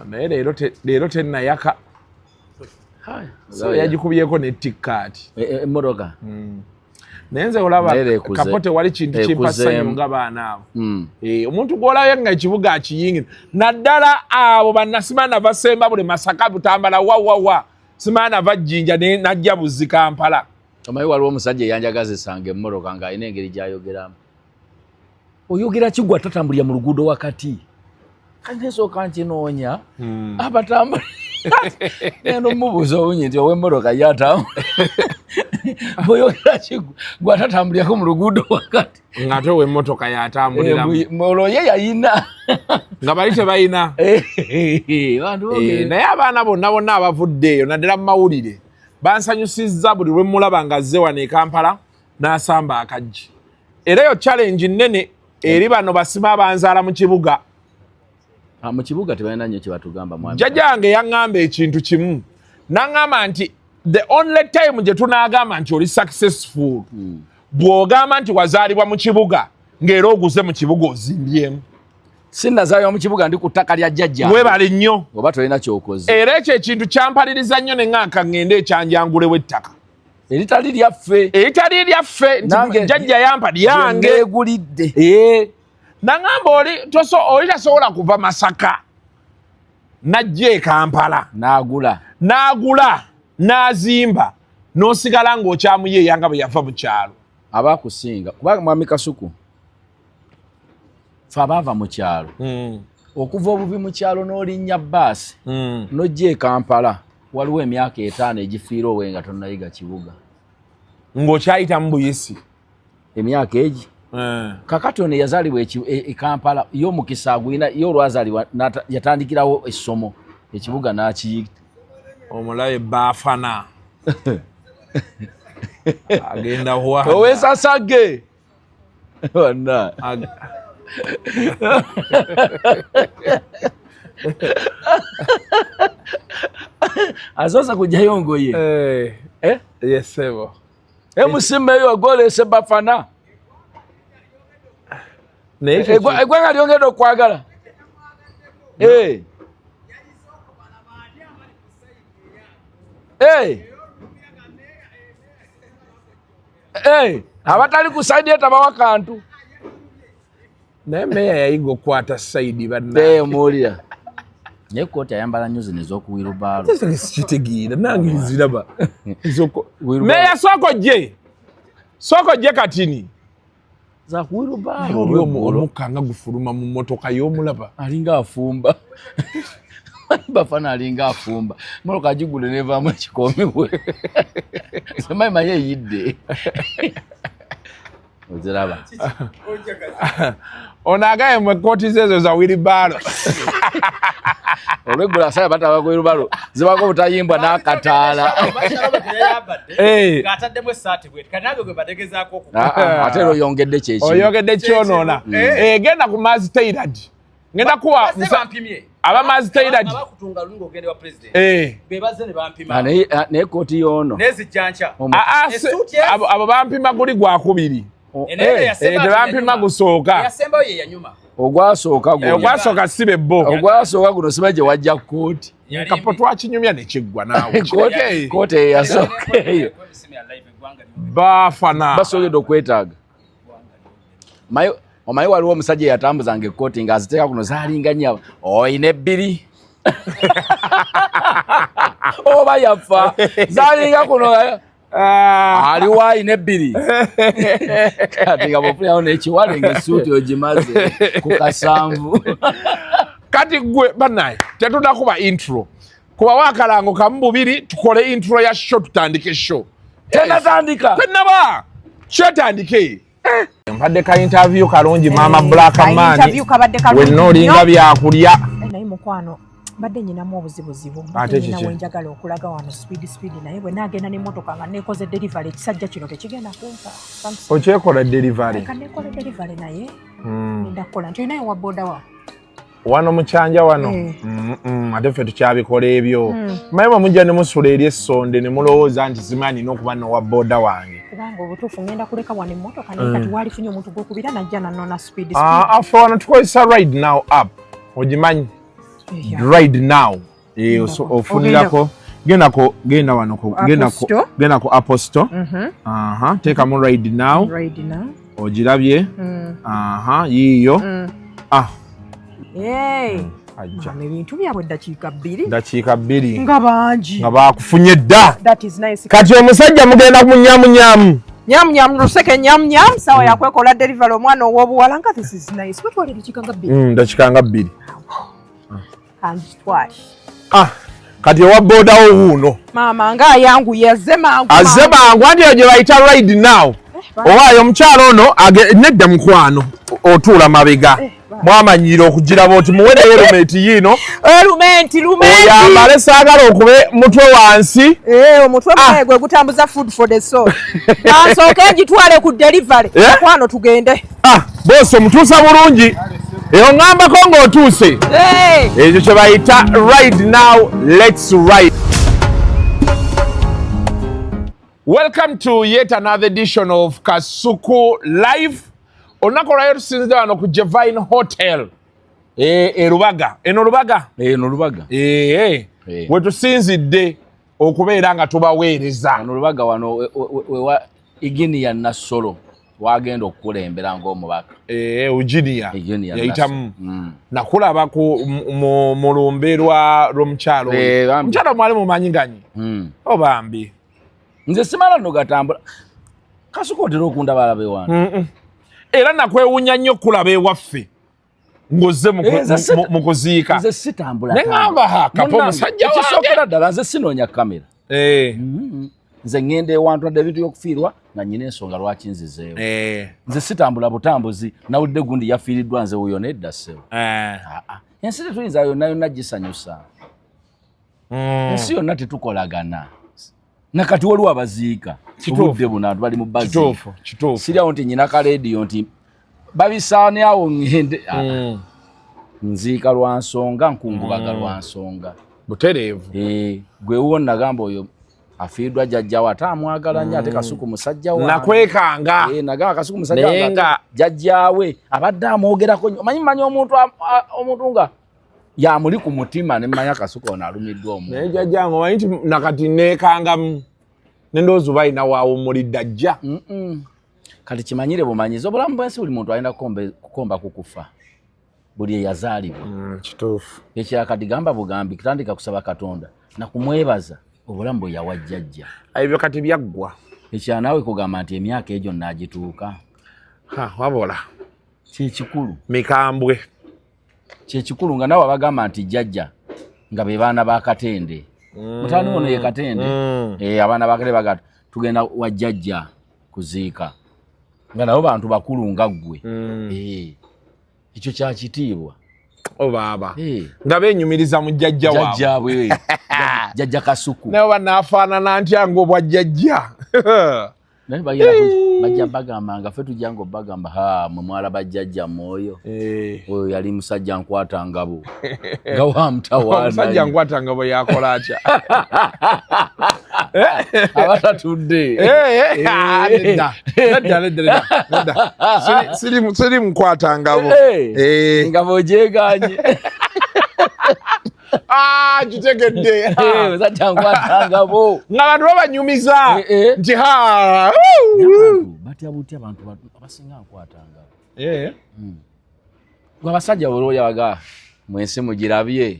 Naye leero tennayaka, so yagikubyeko ne tikkaati. Emmotoka. Naye nze olaba Naye kapo tewali kintu kimpa ssanyu ekuzeemu. nga baana abo. Eh, omuntu gw'olabye nga ekibuga akiyingira, naddala abo bannasimaana basemba buli Masaka, Butambala, wawawa, simaana va Jjinja najja buzzi Kampala. Omanyi waliwo omusajja eyanjagazisanga emmotoka ng'alina engeri gy'ayogeramu. Oyogera kigwa tatambulira mu luguudo wakati. Kati nesooka nkinoonya abatambula, ngenda omubuuza obunyi nti ow'emmotoka ye atambula, bw'oyogera kigwa gwe atatambulirako mu luguudo wakati. Ng'ate ow'emmotoka yatambuliramu. Olwo ye yayina. Nga bali tebalina. Bantu Eh, boogera. Naye abaana bonna bonna abavudde eyo, naddala mu mawulire, bansanyusizza buli lwe mulaba nga azze wano e Kampala n'asamba akaggi. Era eyo challenge nnene eri bano basima abanzaala mu kibuga. Ah, mu kibuga tebalina nnyo kye batugamba, mwami. Jjajjange yaŋŋamba ekintu kimu, naŋŋamba nti the only time gye tunaagamba nti oli successful, bw'ogamba nti wazaalibwa mu kibuga ng'era oguze mu kibuga, ozimbyemu. Sinnazaalibwa mu kibuga, ndi ku ttaka lya jjajja. Weebale nnyo. Oba tolina kyokoze. Era ekyo ekintu kyampaliriza nnyo ne ŋŋanka ŋŋende ekyanjangulewo ettaka eritali lyaffe. Eritali lyaffe, nti Nange jjajja yampa lyange. Neegulidde. Eh. Naŋŋamba oli oli tasobola kuva Masaka najja e Kampala n'agula. N'agula n'azimba n'osigala ng'okyamuyeeya nga bwe yava mu kyalo. Aba akusinga, kubanga mwami Kasuku, fe abaava mu kyalo, okuva obuvi mu kyalo n'olinnya baasi n'ojja e Kampala, waliwo emyaka 5 egifiira owe nga tonnayiga kibuga. Ng'okyayitamu buyisi. Emyaka egi. Kakati ono eyazaalibwa e Kampala, ye omukisa agulina, ye olwazaalibwa yatandikirawo essomo, ekibuga n'akiyita. Omulabe baafana agenda wa Owesasage wanna. Asoose kujjayo ngoye. Eh, Eh? Yes, sebo. Emusimeyo ogolese bafana. Naye ekyo Eggwanga lyongedde okwagala. Eh. Eh. Eh, abatali ku side ye tabawa kantu. Naye meya yayiga okukwata side, banna. Eh, omuwulira. Naye kooti ayambala nnyo zino ez'okuwirubaalo. Sikitegeera nange nziraba. Meya soko je. Soko je katini. Za kuwirubaalo. Oli omukka nga gufuluma mu mmotoka y'omulaba. Alinga afumba. Bafana alinga afumba. Mmotoka agigule n'evaamu ekikoomi bwe. Simanyi manyi eyidde. Oziraba. Ono agaye mu kkooti zeezo za wheelbarrow. Olweggulo asaya bataba ku wheelbarrow zibako obutayimbwa n'akataala. Ng'ataddemu essaati bweti kati nange gwe bategezaako. Ate era oyongedde kyekimu. Oyongedde kyonoona. Genda ku Maz Tailored. Ngenda kuwa aba Maz Tailored. Abakutunga lunga ogende wa president. Bebaze ne bampima. Naye kooti y'ono. Nezijja nkya. Abo bampima guli gwakubiri. Tebampima gusooka. Yasembayo ye yanyuma. Ogwasooka guno. Ogwasooka si be bo. Ogwasooka guno siba gye wajja kkooti. Kapo twakinyumya ne kiggwa naawe. Kkooti eyasooka eyo. Bafana. Basoboledde okwetaaga. Omanyi waliwo omusajja eyatambuzanga ekkooti ng'aziteeka kuno zaalinga nnyo. Oyina ebbiri. Oba yafa. Zaalinga kuno. Aliwo ayina ebbiri. Kati nga bw'ofunirawo n'ekiwale ng'essuuti ogimaze ku kasanvu. Kati gwe bannaye tetunakuba intro. Kubawo akalango kamu bubiri tukole intro ya show tutandike show. Tenatandika. Tenaba. Kyetandike. Mpadde ka interview kalungi Mama Black Man. Interview kabadde kalungi. Wenna olinga byakulya. Naye mukwano mbadde nyinamu obuzibuzibu. Mbadde nyina wenjagala okulaga wano speed speed naye bwe naagenda n'emmotoka nga neekoze delivery ekisajja kino tekigenda kumpa. Okyekola delivery? Ka neekola delivery naye ngenda kukola nti olinayo wa boda wa? Wano mukyanja wano. Ate ffe tukyabikola ebyo. Mmanyi bwe mujja ne musula eri essonde ne mulowooza nti simanyi nina okuba n'owa boda wange. Kubanga obutuufu ngenda kuleka wano emmotoka naye kati waalifunye omuntu gw'okubira najja nannona speed speed. Affe wano tukozesa Ride Now app. Ogimanyi? Ride Now. Ofunirako genda wano genda ku Apple Store. Teekamu Ride Now. Ogirabye. Yiiyo. Mama ebintu byabwe ddakiika bbiri. Ddakiika bbiri. Nga bangi. Nga baakufunye dda. That is nice. Kati omusajja mugenda munyamunyamu. Nyamunyamu luseke nyamunyamu sawa yakwekola delivery omwana ow'obuwala nga this is nice. Batwala eddakiika nga bbiri. Ddakiika nga bbiri. Kanzitwale. Kati owa boda wo wuuno. Maama nga ayanguye azze mangu. Azze mangu anti eyo gye bayita Ride Now. Owaayo omukyala ono nedda mukwano otuula mabega. Mwamanyira okugiraba oti muwere helmet yiino. Helmet lumenti. Oyambale saagala okube mutwe wansi. Omutwe munaye gwe gutambuza food for the soul. Ansooke ngitwale ku delivery. Mukwano tugende. Boss omutuusa bulungi. Eyo ngambako ng'otuuse. Ekyo kye bayita Ride Now, let's ride. Welcome to yet another edition of Kasuku Live. Olunaku olwaleero tusinzidde wano ku Jevine Hotel e Lubaga. Eno Lubaga? Eno Lubaga. We tusinzidde okubeera nga tubaweereza. Eno Lubaga wano wewa Eugenia Nassolo wagenda okukulembera ng'omubaka. Eugenia yayitamu. Nakulaba ku mu lumbe lw'omukyalo oyo. Omukyalo mwali mumanyiganyi? Obambi. Nze simala nno gatambula. Kasuku otera okundaba alabe wano. Era nakwewuunya nnyo okulaba ewaffe ng'ozze mu kuziika. Nze sitambula. Ne ŋŋamba kapo musajja wange. Ekisookera ddala nze sinoonya kamera. Nze ŋŋenda ewantu adde ebintu by'okufiirwa nga nnyina ensonga lwaki nzizeewo. Nze sitambula butambuzi nawulidde gundi yafiiriddwa nze wuyo nedda ssebo. Ensi tetuyinza yonna yonna gisanyusa. Ensi yonna tetukolagana. Nakati waliwo abaziika. Obudde buno abantu bali mu baziika. Siryawo nti nnyina ka leediyo nti babisaane awo ŋŋende. Nziika lwa nsonga, nkungubaga lwa nsonga. Butereevu. Gwe wuwo nagamba oyo afiiriddwa jjajjawe ate amwagala nnyo ate Kasuku musajja wange. Nakwekanga. Nagamba Kasuku musajja wange jjajjaawe abadde amwogerako nnyo. Omanyi mmanyi omuntu nga yamuli ku mutima ne mmanya Kasuku ono alumiddwa omuntu. Naye jjajjange omanyi nti nakati neekangamu ne ndowooza oba alina waawummulidde ajja. Kati kimanyire bumanyizi obulamu bw'ensi buli muntu alina kukomba ku kufa. Buli eyazaalibwa. Kituufu. Ekirala kati gamba bugambi, tandika kusaba Katonda nakumwebaza obulamu bwe yawa jjajja. Ebyo kati byaggwa. Ekirala naawe kugamba nti emyaka egyo naagituuka. Wabula kyekikulu mikambwe. Kyekikulu nga naawe abagamba nti jjajja nga be baana ba Katende. Mutani ono ye Katende. Abaana ba Katende baga tugenda wa jjajja kuziika, nga nabo bantu bakulu nga ggwe. Ekyo kya kitiibwa. Obaaba nga benyumiriza mu jjajja waabwe. Jjajja Kasuku. Naye oba naafaanana ntya ng'obwa jjajja. Naye bajja bagamba nga ffe tujja nga obagamba, ha mwe mwalaba jjajja mwoyo. Oyo yali musajja nkwata ngabo. Nga wa mutawaana. Omusajja nkwata ngabo yakola atya? Abatatudde. Nedda. Siri mukwata ngabo. Ngabo ogyeganye. Kitegedde. Musajja nkwata ngabo. Nga abantu babanyumiza nti ha. Batya butya abantu abasinga nkwata ngabo. Gwe abasajja olwoya baga mwensi mugirabye.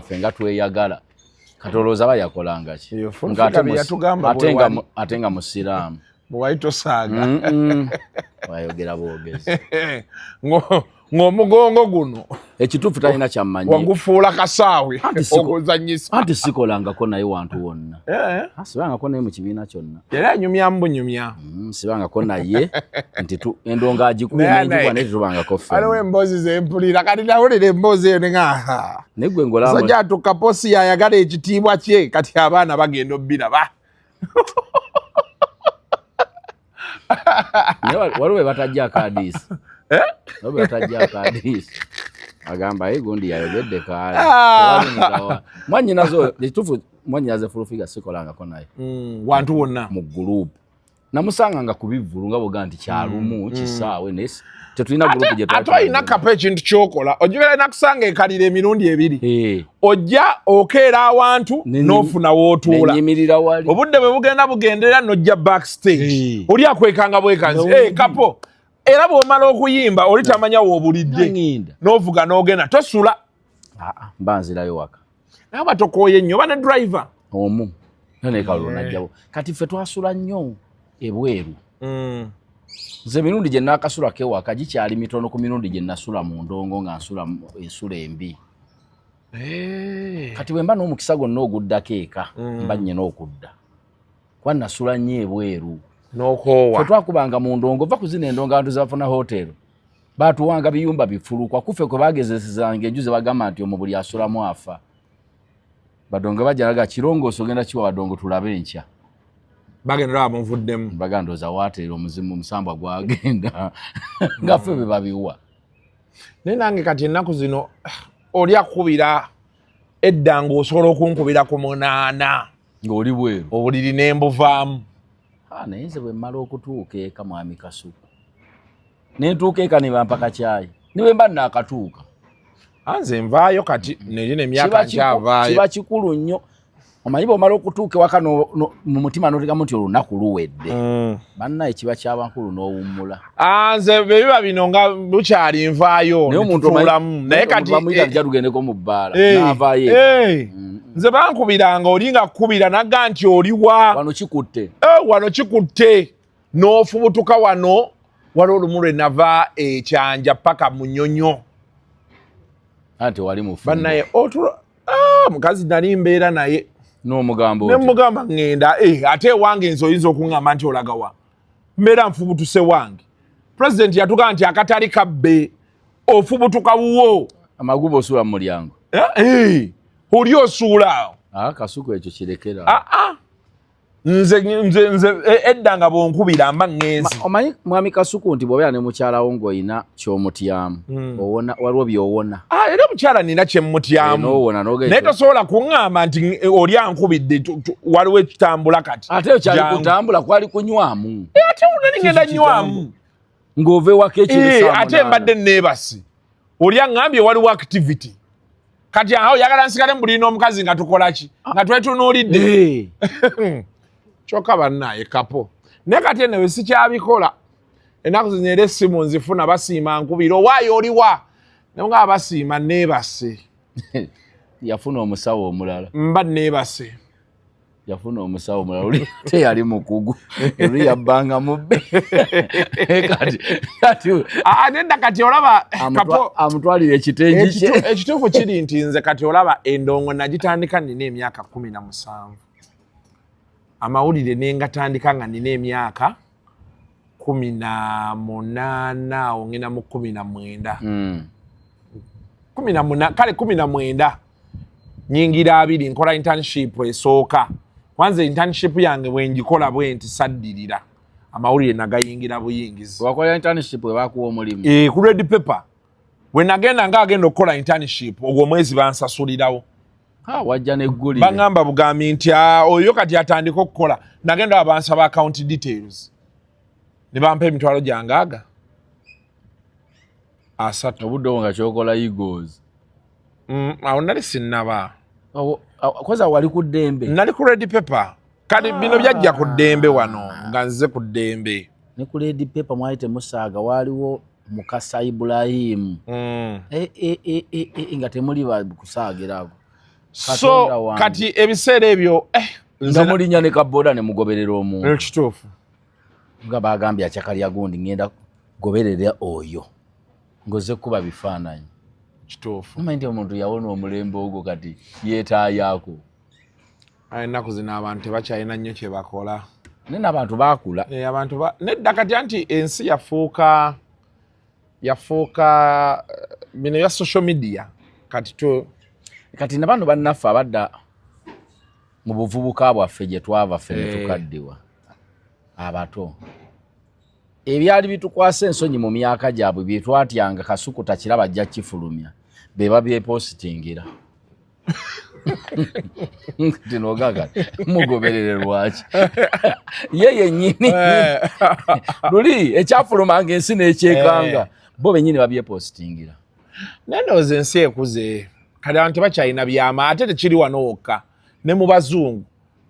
Ffe nga tweyagala. Katolooza bayakolanga ki? Ate nga musiraamu. Bwe tosaaga. Wayogera bwogezi. Ng'omugongo guno. Ekituufu talina kyammanyi. Wagufuula kasaawe okuzannyisa. Anti sikolangako naye wantu wonna. Sibangako naye mu kibiina kyonna. Era anyumyamu bunyumya. Sibangako naye nti endongo agikubye n'enjibwa naye tetubangako ffe. Waliwo emboozi ze mpulira kati nawulira emboozi eyo ne nga. Naye gwe ng'olaba. Musajja atuuka posi yayagala ekitiibwa kye kati abaana bagenda obbiraba. Waliwo we batajja akadiisi. Waliwo batajja akadiisi. Agamba ye gundi yayogedde kaali. Mwannyinaze ekituufu mwannyinaze Full Figure sikolangako naye. Wantu wonna. Mu group. Namusanga nga ku bivvulu nga bw'ogamba nti kyalumu kisaawe naye tetulina group gye twali. Ate olina kapa ekintu ky'okola ojjukira nakusanga ekalira emirundi ebiri. Ojja okeera awantu n'ofuna w'otuula. Nenyimirira wali. Obudde bwe bugenda bugenderera n'ojja backstage. Oli akwekanga bwekanzi. Kapo. Era bw'omala okuyimba oli tamanya w'obulidde. N'ovuga n'ogenda tosula. Mba nzirayo waka. Naye oba tokooye nnyo oba ne driver. Omu. Ne kalulu n'ajjawo. Kati ffe twasula nnyo ebweru. Nze emirundi gye naakasulako ewaka gikyali mitono ku mirundi gye nasula mu ndongo nga nsula ensula embi. Kati bwe mba n'omukisa gwonna oguddako eka mba nnyina okudda. Kuba nasula nnyo ebweru. N'okoowa. Ffe twakubanga mu ndongo, va ku zino endongo abantu ze bafuna hotel. Baatuwanga biyumba bifulukwa kuffe kwe baagezesezanga enju ze bagamba nti omwo buli asulamu afa. Badongo bajja naga kirongooso ogenda kiwa badongo tulabe enkya. Bagenda laba muvuddemu. Baganda ndowooza waateera omuzimu omusambwa gwagenda nga ffe bwe babiwa. Naye nange kati ennaku zino oli akubira edda ng'osobola okunkubira ku 8. Ng'oli bweru. Obuliri ne mbuvaamu. Naye nze bwe mmala okutuuka eka mwami Kasuku. Ne ntuuka eka ne bampa kacaayi. Ne bwe mba nnaakatuuka. Nze nvaayo kati negino emyaka nkyavaayo. Kiba kikulu nnyo. Omanyi bw'omala okutuuka ewaka mu mutima n'oteekamu nti olunaku luwedde. Bannaye kiba kyabankulu n'owummula. Nze bwe biba bino nga bukyali nvaayo netutuulamu. Naye kati bamuyita nja tugendeko mu bbaala n'avaayo. Nze bankubiranga oli nga kkubira nagga nti oli wa. Wano kikutte. Wano kikutte. N'ofubutuka wano waliwo olumu lwe nava ekyanja paka Munyonyo. Ate wali mufumbo. Bannaye otulo mukazi nali mbeera naye. N'omugamba otya? Ne mugamba ŋŋenda ate ewange nze oyinza okuŋŋamba nti olaga wa. Mbeera nfubutuse wange. Pulezidenti yatugamba nti akatali kabbe ofubutuka wuwo. Amaguba osuula mu mulyango. Oli osuula awo. Kasuku ekyo kirekera. Nze edda nga bw'onkubira mba ŋŋenze. Omanyi mwami Kasuku nti bw'obeera ne mukyala wo ng'olina ky'omutyamu owona waliwo by'owona. Era omukyala nina kye mmutyamu. Naye tosobola kuŋŋamba nti oli ankubidde waliwo ekitambula kati. Ate okyali kutambula kwali kunywamu. Ate nali ngenda nywamu. Ng'ova ewaka ekiro saa 8. Ate mbadde neebase. Oli aŋŋambye waliwo activity. Kati awo oyagala nsigale mu buliri n'omukazi nga tukola ki? Nga twetunuulidde. Kyokka bannaye kapo. Naye kati eno bwe sikyabikola. Ennaku zino era essimu nzifuna basiima nkubira owaayo oliwa. Naye nga basiima neebase. Yafuna omusawo omulala. Mba neebase. Yafuna omusawo omulala, oli teyali mukugu, oli yabbanga mubbe. Kati kati Ah, nedda, kati olaba kapo amutwalira ekitengi kye. Ekituufu kiri nti nze kati olaba endongo nagitandika nina emyaka 17, amawulire nengatandika nga nina emyaka 18, awo ngenda mu 19. Kale 19 nyingira 20, nkola internship esooka. Kwanza internship yange bwe ngikola bwe nti saddirira, amawulire nagayingira buyingizi. Wakola internship we bakuwa omulimu? E, ku Red Pepper bwe nagenda nga agenda okukola internship, ogwo omwezi bansasulirawo. Ha, wajja neggulire. Baŋŋamba bugambi nti, "Ah, oyo kati atandika okukola." Nagenda bansaba account details ne bampa emitwalo gyange aga 30. Obudde obwo nga kyokola Eagles? Awo nali sinnaba. Koza wali ku ddembe? Nali ku Red Pepper. Kati bino byajja ku ddembe wano nga nze ku ddembe. Ne ku Red Pepper mwali temusaaga, waaliwo Mukasa Ibulahimu. E, e, e, e, e, nga temuli kusaagira ago. So Katonda wange. kati ebiseera ebyo nga mulinnya ne kaboda ne mugoberera omuntu. Ekituufu. Nga bagambye akyakalya gundi, ngenda goberera oyo ngoze kuba bifaananyi. Kituufu. Omanyi nti omuntu yawona omulembe ogwo, kati yeetaayaako. Aye, ennaku zino abantu tebakyalina nnyo kye bakola. Naye n'abantu baakula. Eh, abantu nedda, kati anti ensi yafuuka bino bya social media kati tu Kati na bano bannaffe abadda mu buvubuka bwaffe gye twava ffe ne tukaddiwa abato, ebyali bitukwasa ensonyi mu myaka gyabwe, bye twatyanga Kasuku takiraba ajja kifulumya, be babyepositingira tinogaga mugoberere lwaki ye yennyini luli ekyafulumanga ensi n'ekyekanga, bo bennyini babyepositingira. Naye ndowooza ensi ekuze kati, abantu tebakyalina byama, ate tekiri wano wokka, ne mu bazungu,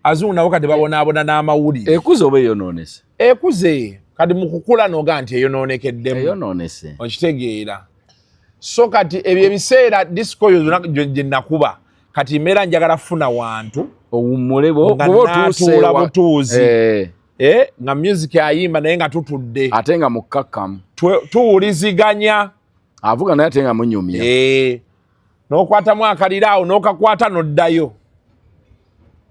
azungu nabo kati babonaabona n'amawulire. Ekuze oba eyonoonese? Ekuze kati mu kukula noga nti eyonoonekeddemu. Eyonoonese. Okitegeera? So kati ebyo ebiseera disco yo zonna gye nakuba, kati mbeera njagala funa wantu owummule nga bwoba otuuse naatuula butuuzi. Eh, nga music ayimba naye nga tutudde. Ate nga mukkakkamu. Tuwuliziganya. Avuga naye ate nga munyumya. Eh, n'okwatamu akalira awo n'okakwata n'oddayo.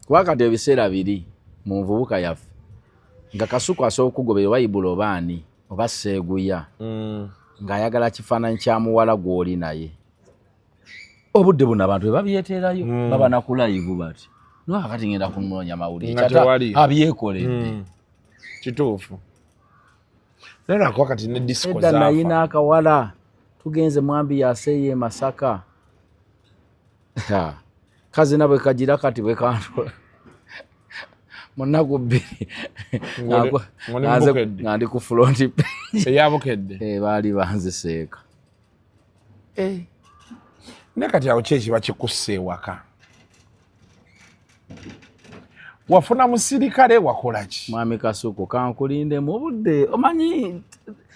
Kuba kati ebiseera biri mu nvubuka yaffe nga Kasuku asobola okugobera oba Ibula oba ani oba Seeguya ng'ayagala kifaananyi kya muwala gw'oli naye. Obudde buno abantu bwe babyeteerayo, baba na ku live bati no kati ngenda kunoonya mawulire. Nga Kyata tewali. abyekoledde. Kituufu, naye lwakuba kati ne disco Edda zaafa. nayina akawala, tugenze mwambi yaseeyo e Masaka. Ha, kazina bwe kagira kati bwe kantula mu nnaku 2 Ng'oli mu Bukedde. Nga ndi ku front page Eyabukedde. Eh, baali banziseeka. Naye kati awo ki ekiba kikussa ewaka? Wafuna musirikale, wakola ki? Mwami Kasuku, kankulindemu obudde, omanyi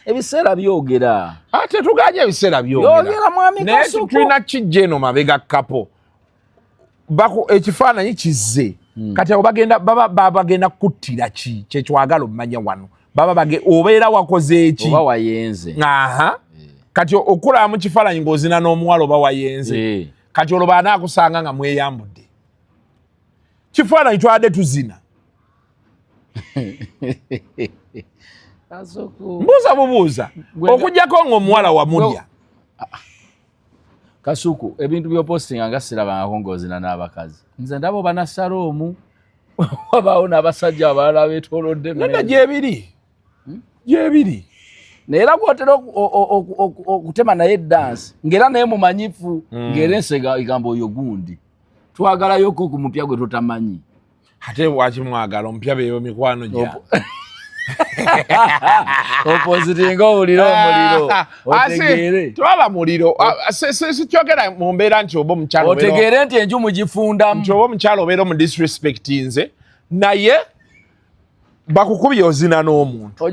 ebiseera byogera. Ate tuganye ebiseera byogera. Byogera, mwami Naye Kasuku. tulina kijja eno mabega kapo. Ekifaananyi kizze. Kati abo bagenda baba bagenda kuttira ki kyekyagala omumanya wano, baba obeera wakoze eki? Oba wayenze. Aha, kati okulaba mu kifaananyi ng'ozina n'omuwala, oba wayenze. Kati olwo baanaakusanga nga mweyambudde kifaananyi, twadde tuzina. Kasuku. Mbuuza bubuuza, okugjako ng'omuwala wamulya. Kasuku, ebintu byopostinga nga sirabangako ng'ozina n'abakazi. Nze ndaba oba nasala omu, wabaawo n'abasajja abalala beetoolodde. Nedda, gyebiri, gyebiri. Naye era gwotera okutema naye dansi ng'era naye mumanyifu, ng'era ensi egamba oyo gundi, twagalayoko ku mupya gwe tutamanyi. Ate waki mwagala omupya? Beyo mikwano gya Opositinga owulire omuliro otegeere. Tewaba muliro. Ah, sikyogera mu mbeera nti oba omukyala otegeere nti enju mugifundamu. Nti oba omukyala obeera omu disrespectinze, naye Bakukubye ozina n'omuntu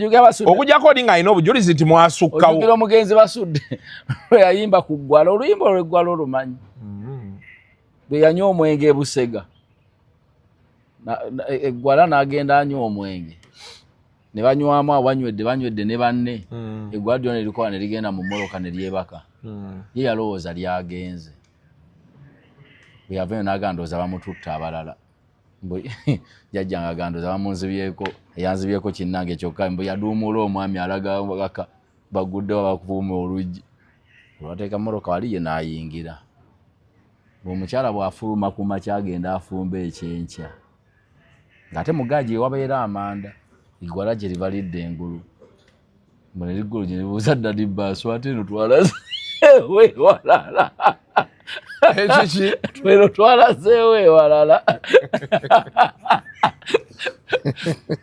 okujjako oli ng'alina obujulizi nti mwasukkawo. Ojjukira omugenzi Basudde lwe yayimba ku ggwala, oluyimba olw'eggwala olumanyi, lwe yanywa omwenge e Busega eggwala n'agenda anywa omwenge ne banywamu awanywedde banywedde ne banne, eggwala lyona erikola ne ligenda mu mmoloka ne lyebaka. Ye yalowooza lyagenze, bwe yavayo n'agamba ndowooza bamututte abalala, mbu jjajja nga agamba ndowooza bamunzibyeko, eyanzibyeko kinnange kyokka, mbu yaduumuula omwami alaga aka baguddewo bakuuma oluggi olwateeka mmoloka wali ye n'ayingira. Omukyala bw'afuluma ku makya agenda afumba ekyenkya ng'ate mugaagi ewabeera amanda, eggwala gye liba lidda engulu, mbu ne liggulu gye libuuza daddy baasu ate eno twalazeewo ewalala, eno twalazeewo ewalala.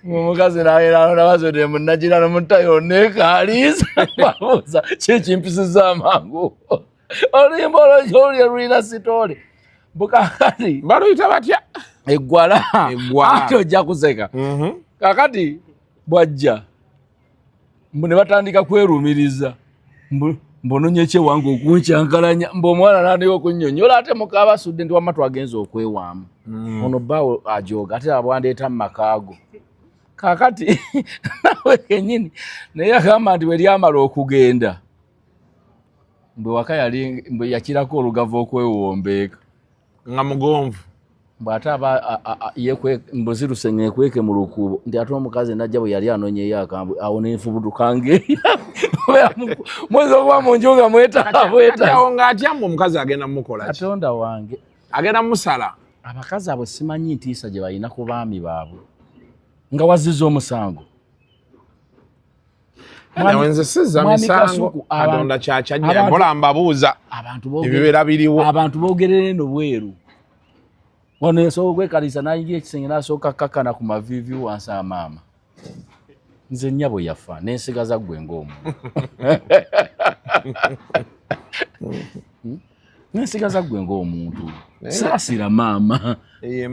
Omukazi nabeera nabazodde munagira nomutta yonna ekaaliisa, babuuza kyekimpisiza amangu oluyimba olwo olulya lulina story bukakati baluyita batya? Eggwala. Eggwala. Ate ojja kuseka. Kakati bwajja mbu ne batandika kwerumiriza mbu mbononye ki ewange okunkyankalanya, mbu omwana natandika okunnyonnyola ate mukabasudde nti wamma twagenza okwewaamu, ono bbaawo ajooga ate abwandeeta mu makaago. Kakati nawe kenyini naye agamba nti bwe lyamala okugenda mbwe waka yali mbwe yakirako olugava okwewombeeka nga mugonvu mbwe ate aba yekwe mbu ziruse ngekweke mu lukuubo nti ate omukazi najja bwe yali anonyeyo akambwe awo nenfubutuka ngeya muyinza okuba mu nju nga mwetaabweta. Awo ng'atya mbu omukazi agenda mumukola ki? Katonda wange. Agenda musala. Abakazi abo simanyi ntiisa gye balina ku baami baabwe nga wazziza omusango. Nawe nze sizza Mwami misango. Kasuku, Katonda kyakyajja mpola mbabuuza abantu ebibeera biriwo. Abantu boogerera eno bweru wano yasobola okwekalisa n'ayingira ekisenge n'asooka kakkana ku maviivi wansi amaama nze nnyabo yafa nensigaza ggwe ng'omuntu, nensigaza ggwe ng'omuntu, saasira maama. Eyo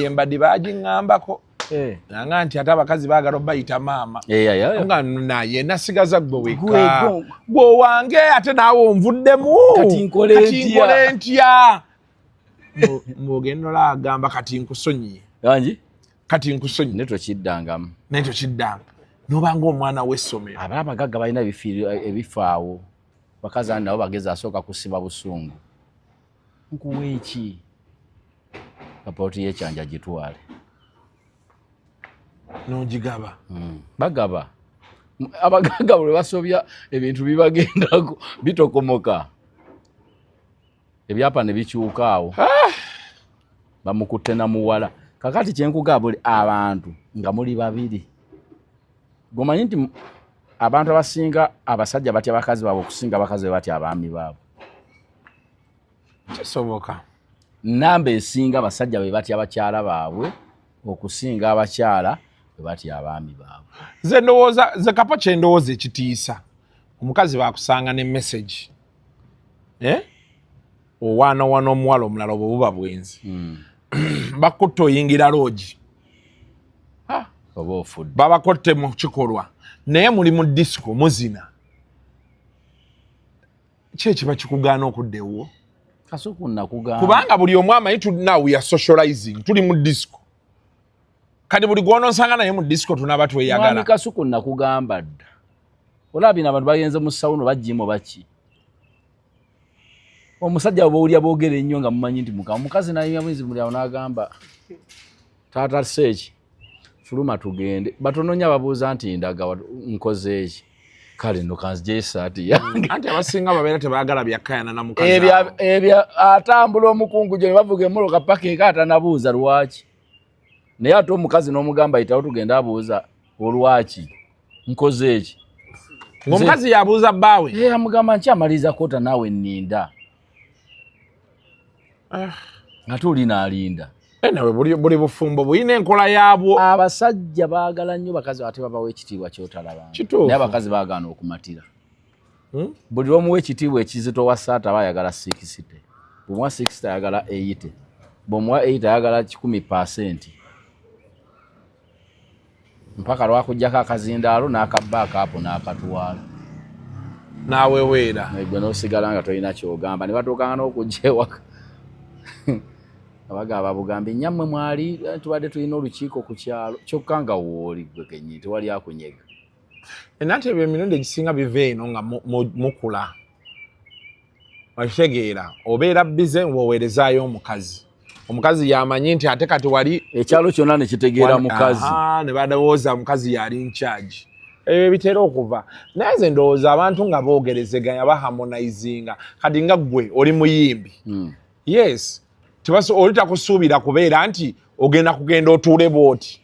embaddi bagiŋŋambako nanga nti ate abakazi baagala obayita maama nga naye nasigaza ggwe wekka, gwe owange, ate naawe onvuddemu. Kati nkole Kati ntya? nkole ntya? Mbw'ogenda olagamba kati nkusonyiye. Gangi. Kati nkusonyiye. Naye tokiddangamu. Naye tokiddanga nobanga omwana w'essomero. Aba abagagga balina ebifaawo, bakazi andi nabo bagezi, asooka kusiba busungu, nkuwa eki kapooti y'ekyanja gitwale. N'ogigaba. Bagaba. Abagagga bwe basobya ebintu bibagendako bitokomoka, ebyapa ne bikyuka awo bamukutte na muwala. Kakati kyenkugaba buli abantu nga muli babiri gomanyi nti abantu abasinga abasajja batya bakazi baabwe okusinga abakazi be batya abaami baabwe. Kisoboka. Namba esinga abasajja be batya bakyala baabwe okusinga abakyala bwe batya abaami baabwe. Nze ndowooza, nze Kapo kyendowooza ekitiisa, omukazi bakusanga ne message, eh? Owaanawana omuwala omulala, obwo buba bwenzi. Bakutta oyingira loogi oba ofudde. Babakotte mu kikolwa naye muli mu disco muzina, ki ekiba kikugaana okudda ewuwo? Kasuku nakugamba. Kubanga buli omu amanyi now we are socializing, tuli mu disco, kati buli gwononsanga naye mu disco tunaba tweyagala. Mwami Kasuku nakugamba dda, olaba bino abantu bagenze mu sauna bajjimu baki, omusajja bwowulya boogera ennyo nga mumanyi nti muka omukazi nayimya bwinzi muli awo n'agamba taata seeki fuluma tugende, batono nnyo ababuuza nti ndaga nkoze eki, kale nno kanzijeyo esaati yange. Anti abasinga babeera tebaagala byakayana na mukazi awo. Ebya atambula omukungu gye ne bavuga emmotoka paka eka atanabuuza lwaki, naye ate omukazi n'omugamba yitawo tugende abuuza olwaki nkoze eki. Ng'omukazi yabuuza bbaawe. Eh, amugamba nkyamaliriza kota naawe nninda, ate oli n'alinda. Nawe buli bufumbo bulina enkola yaabwo. Abasajja baagala nnyo bakazi ate babawa ekitiibwa kyotalabanga. Kituufu. Naye abakazi baagaana okumatira. Buli lwomuwa ekitiibwa ekizito wa saata aba ayagala 60, bwomuwa 60 ayagala 80, bwomuwa 80 ayagala 100%. Mpaka lwakujjako akazindaalo n'akabba akaapo n'akatwala. N'aweweera. Gwe n'osigala nga tolina ky'ogamba ne batuukanga n'okujja ewaka. Abagamba bugambi nnyammwe mwali tubadde tulina olukiiko ku kyalo kyokka nga wooli gwe kennyini tewali akunyega. Enate ebyo emirundi egisinga biva eno nga mukula. Okitegeera obeera bize ng'oweerezaayo omukazi. Omukazi yamanyi nti ate kati wali ekyalo kyonna ne kitegeera mukazi. Ne balowooza mukazi yali in charge. Ebyo bitera okuva. Naye nze ndowooza abantu nga boogerezeganya baharmonizinga kati nga ggwe oli muyimbi. Yes. Oli takusuubira kubeera nti ogenda kugenda otuule bw'oti.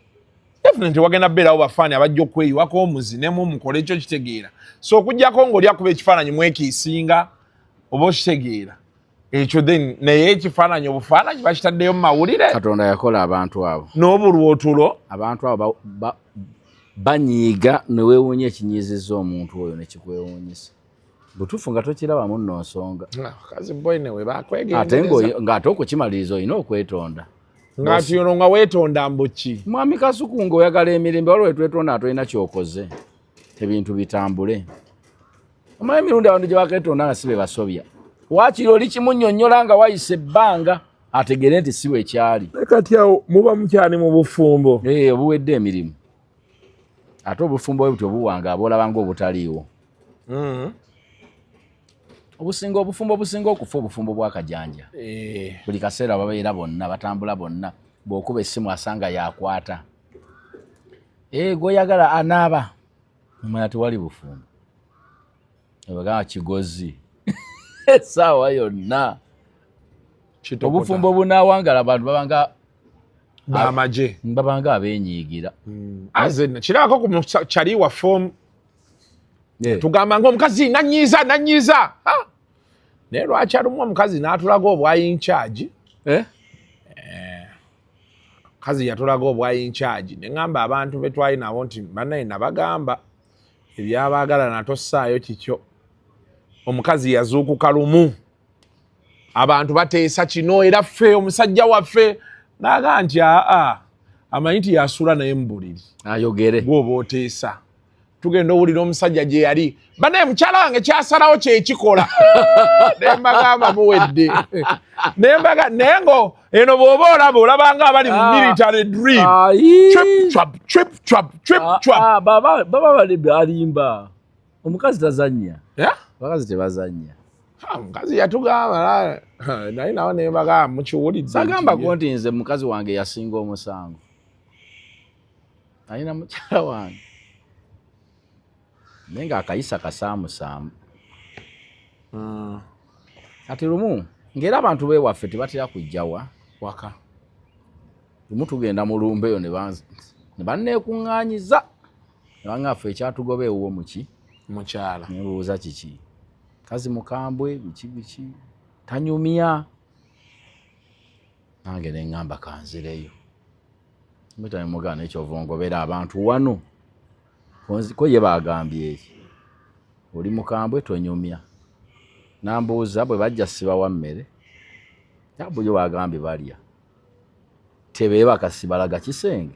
Definitely wagenda beerawo bafaani abajja okweyiwako omuzinemu mukole ekyo kitegeera. So okuggyako ng'oli akuba ekifaananyi mwekiisinga oba okitegeera. Ekyo then naye ekifaananyi obufaananyi bakitaddeyo mu mawulire. Katonda yakola abantu abo. N'obulwotulo. Abantu abo banyiiga ne weewuunya ekinyiizizza omuntu oyo ne kikwewuunyisa. Butuufu nga tokirabamu nno nsonga. Kazi boy ne we bakwegendereza. Ate ng'ate okukimaliriza olina okwetonda. Ng'ati ono nga weetonda mbu ki? Mwami Kasuku ng'oyagala emirembe waliwo wetwetonda tolina ky'okoze. Ebintu bitambule. Omanyi emirundi abantu gye bakeetonda nga si be basobya. Waakiri oli kimunnyonnyola nga wayise ebbanga ategeere nti si bwe kyali. Kati awo muba mukyali mu bufumbo. Obuwedde emirimu. Ate obufumbo bwe butyo buwanga aboolaba ng'obutaliiwo. Obusinga obufumbo obusinga okufa obufumbo bw'akajanja. Buli kaseera babeera bonna batambula bonna bw'okuba essimu asanga yakwata. Gw'oyagala anaaba. Omanya tewali bufumbo. Ebagamba kigozi. Essaawa yonna. Obufumbo bunaawangala abantu babanga bamagye. Babanga abeenyiigira. Aze kirabako ku kyali waffe omu. Tugamba ng'omukazi nanyiiza nanyiiza. Naye lwaki alumu omukazi n'atulaga obwa in charge? Mukazi yatulaga obwa in charge. Ne ŋŋamba abantu be twali nabo nti bannaye nabagamba ebyabaagala natossaayo kikyo. Omukazi yazuukuka lumu. Abantu bateesa kino era ffe omusajja waffe n'agamba nti aa amanyi nti yasula naye mu buliri. Ayogere. Gw'oba oteesa. Tugenda owulira omusajja gye yali. Bannaye mukyala wange kyasalawo kye kikola. Ne mbagamba muwedde. Ne mbaga naye ngo eno bw'oba olaba olaba nga abali mu military drill. Trip trap trip trap trip trap. Baba bali balimba. Omukazi tazannya. Abakazi tebazannya. Omukazi yatugamba naye nawe ne mbagamba mukiwulidde. Sagambako nti nze mukazi wange yasinga omusango. Alina mukyala wange. Naye ng'akayisa kasaamusaamu. Kati lumu ng'era abantu beewaffe tebatera kujja wa waka. Lumu tugenda mu lumbe eyo ne banneekuŋŋaanyiza. Ne bangamba ffe ekyatugoba ewuwo muki? Mukyala. Ne mbuuza kiki? Kazi mukambwe biki biki tanyumya. Nange ne ŋŋamba kanzireyo. Muyita ne mugaana ekyova ongobera abantu wano. Ko ye baagambye eki? Oli mukambwe tonyumya. Nambuuza bwe bajja sibawa mmere. Bujo baagambye balya. Tebeebaka sibalaga kisenge.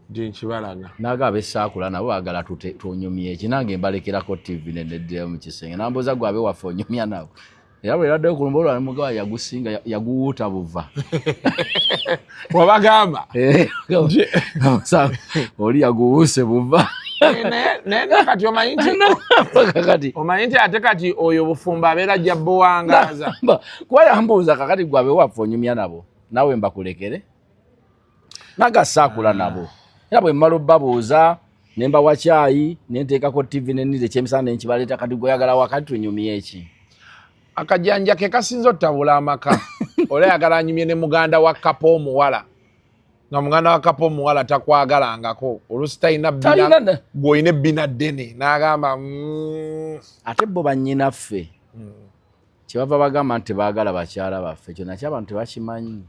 Nkibalaga. Naga ab'essaakula nabo baagala tunyumye eki nange mbalekerako TV ne neddirayo mu kisenge. Nambuuza gwe ab'ewaffe onyumya nabo. Era bwe yaddayo ku lumbe olwo ne yagusinga yaguwuuta buva. Wabagamba. Oli yaguwuuse buva. Naye kati omanyi nti omanyi nti ate kati oyo bufumbo abeera ajja buwangaaza. Kuba yambuuza kakati gwe ab'ewaffe onyumya nabo naawe mbakulekere. Naga saakula nabo. Era bwe mmala obbabuuza ne mbawa caayi ne nteekako TV ne nnira ekyemisana ne nkibaleeta kati gwe oyagala wakati tunyumye eki. Akajanja ke kasinze ottabula amaka. Oli ayagala anyumye ne muganda wa Kapo omuwala. Nga muganda wa Kapo omuwala takwagalangako. Oluusi talina bbina gw'olina ebbina ddene n'agamba. Ate bo bannyinaffe. Kyebava bagamba nti tebaagala bakyala baffe ekyo nakyo abantu tebakimanyi.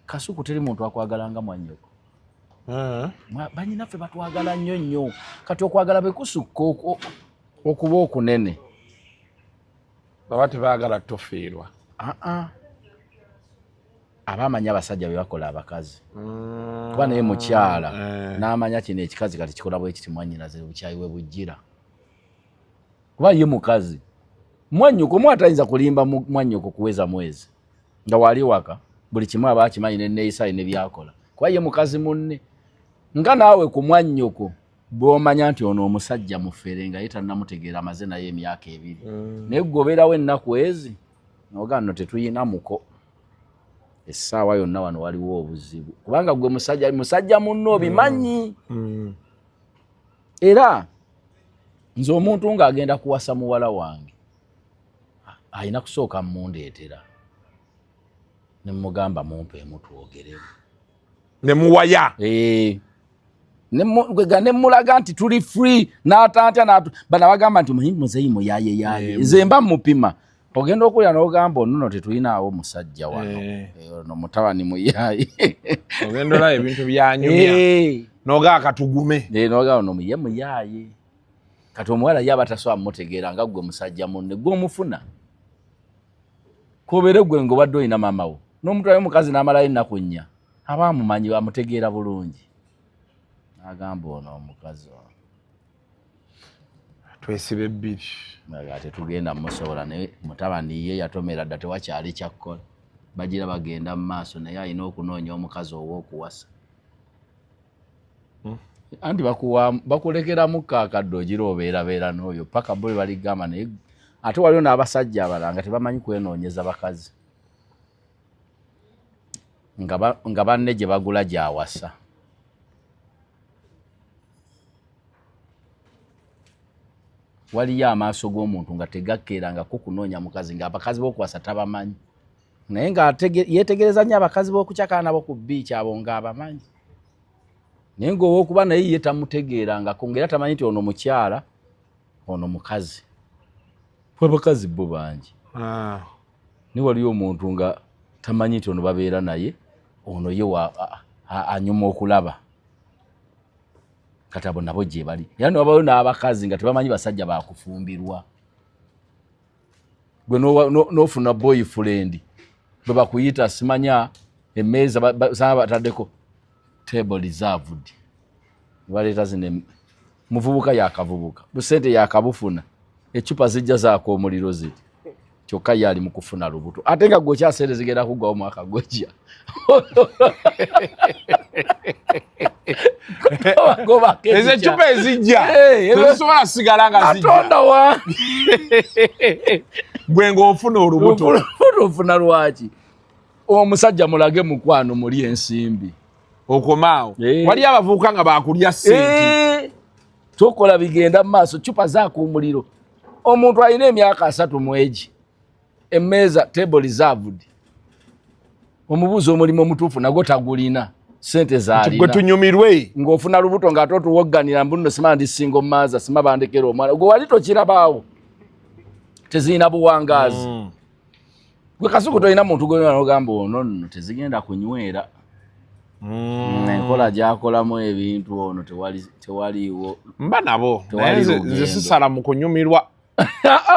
Kasuku teri muntu akwagala nga mwannyoko. Bannyinaffe batwagala nnyo nnyo. Kati okwagala bwe kusukka okuba okunene. Baba tebaagala tofiirwa. Aba amanyi abasajja bye bakola abakazi, kuba naye mukyala, n'amanya kino ekikazi kati kikola bwe kiti, mwannyinaze obukyayi we bujjira, kuba ye mukazi. Mwannyoko omu atayinza kulimba mwannyoko kuweza mwezi nga wali waka, buli kimu aba akimanyi neneeyisa ne byakola, kuba ye mukazi munne. Nga naawe ku mwannyoko bw'omanya nti ono omusajja mufere nga ye tannamutegeera, amaze naye emyaka 2, naye gwe obeerawo ennaku ezi noga nno tetuyina muko, essaawa yonna wano waliwo obuzibu, kubanga gwe musajja, musajja munno obimanyi. Era nze omuntu ng'agenda kuwasa muwala wange alina kusooka mundeetera ne mugamba mumpeemu twogeremu. Ne muwaya. Eh. Ne mulaga nti tuli free n'atantya. Bana bagamba nti muhimbi muzeyi muyaye yaye. Nze mba mupima, ogenda okulya n'ogamba onuno tetulinawo musajja wano. Ono mutabani muyaye. Ogenda olaba ebintu byanyumya noga akatugume. Noga ono ye muyaye. Kati omuwala ye aba tasobola mutegeera nga gwe musajja munne gwe omufuna, kobeere gwe ng'obadde olina maama wo n'omutwayo omukazi n'amalayo ennaku 4, aba amumanyi, amutegeera bulungi, n'agamba ono omukazi ono Twesiba ebbiri. Nga tetugenda musobola, naye mutabani ye yatomera dda, tewakyali kyakkola, bagira bagenda mu maaso, naye alina okunoonya omukazi ow'okuwasa. Anti bakulekeramu kakadde ogira obeerabeera n'oyo paka bo baligamba. Naye ate waliwo n'abasajja abalala nga tebamanyi kwenoonyeza bakazi, nga banne gye bagula gyawasa. Waliyo amaaso g'omuntu nga tegakkeerangako kunoonya mukazi, nga abakazi b'okuwasa tabamanyi, naye nga yeetegereza nnyo abakazi b'okukyakala nabo ku bbiiki, abo ng'abamanyi, naye ng'owookuba naye ye tamutegeerangako, ng'era tamanyi nti ono mukyala, ono mukazi. Abakazi bo bangi. Naye waliyo omuntu nga tamanyi nti ono babeera naye, ono ye anyuma okulaba. Kati abo nabo gye bali, era newabayo n'abakazi nga tebamanyi basajja bakufumbirwa. Gwe n'ofuna boyfriend bwe bakuyita, simanya emmeeza saba bataddeko table reserved, baleeta zino, muvubuka yakavubuka, busente yakabufuna, ecupa zijja zaaka omuliro ziti, kyokka ye ali mu kufuna lubuto, ate nga gwe okyasente zigenda kuggwawo mwaka gwejja. Ezo ecupa ezijja tezisobola sigala nga zijja. Katonda wange. Gwe ng'ofuna olubuto. Ofuna lwaki? Omusajja mulage mukwano, muli ensimbi. Okomaawo. Wali abavubuka nga bakulya sente. Tokola bigenda mu maaso, cupa zaaka omuliro, omuntu alina emyaka 30 mu egi, emmeeza table reserved, omubuuza omulimu omutuufu nagwo tagulina, sente zaalina. Gwe tunyumirwe. Ng'ofuna lubuto ng'ate otuwogganira mbu nno sima ndi single mother, sima bandekera omwana. Gwe wali tokirabaawo, tezirina buwangaazi. Gwe Kasuku tolina muntu gwenogamba ono nno tezigenda kunywera. Enkola gyakolamu ebintu ono tewaliiwo. Mba nabo, naye nze sisala mu kunyumirwa.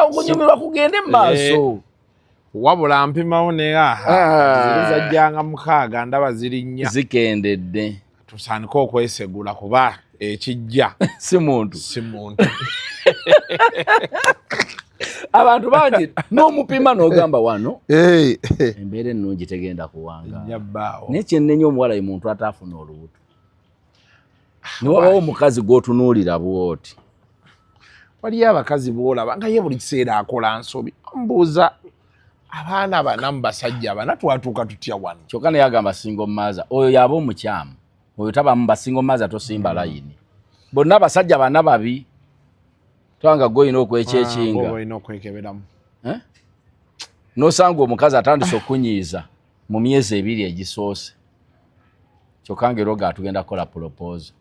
Okunyumirwa kugende mu maaso. Wabula mpimawo ne aha ziri zajjanga 6, ndaba ziri 4. Zikendedde. Tusandike okwesegula, kuba ekijja si muntu. Si muntu. Abantu bangi n'omupima n'ogamba wano embeera ennungi tegenda kuwanga. Naye kyennenya omuwala ye muntu ataafuna olubuto, niwabawo omukazi gw'otunuulira bwoti. Waliyo abakazi boolaba nga ye buli kiseera akola nsobi, mbuuza abaana bana mu basajja bana, twatuuka tutya wano? Kyokka naye agamba single mother, oyo yaba omukyamu, oyo tabamu ba single mother, tosimba layini, bonna abasajja bana babi, twanga gwe olina okwekyekinga. Olina okwekeberamu. Eh? Nosanga omukazi atandise okunyiiza mu myezi 2 egisoose, kyokka nga era oga tugenda kukola proposal,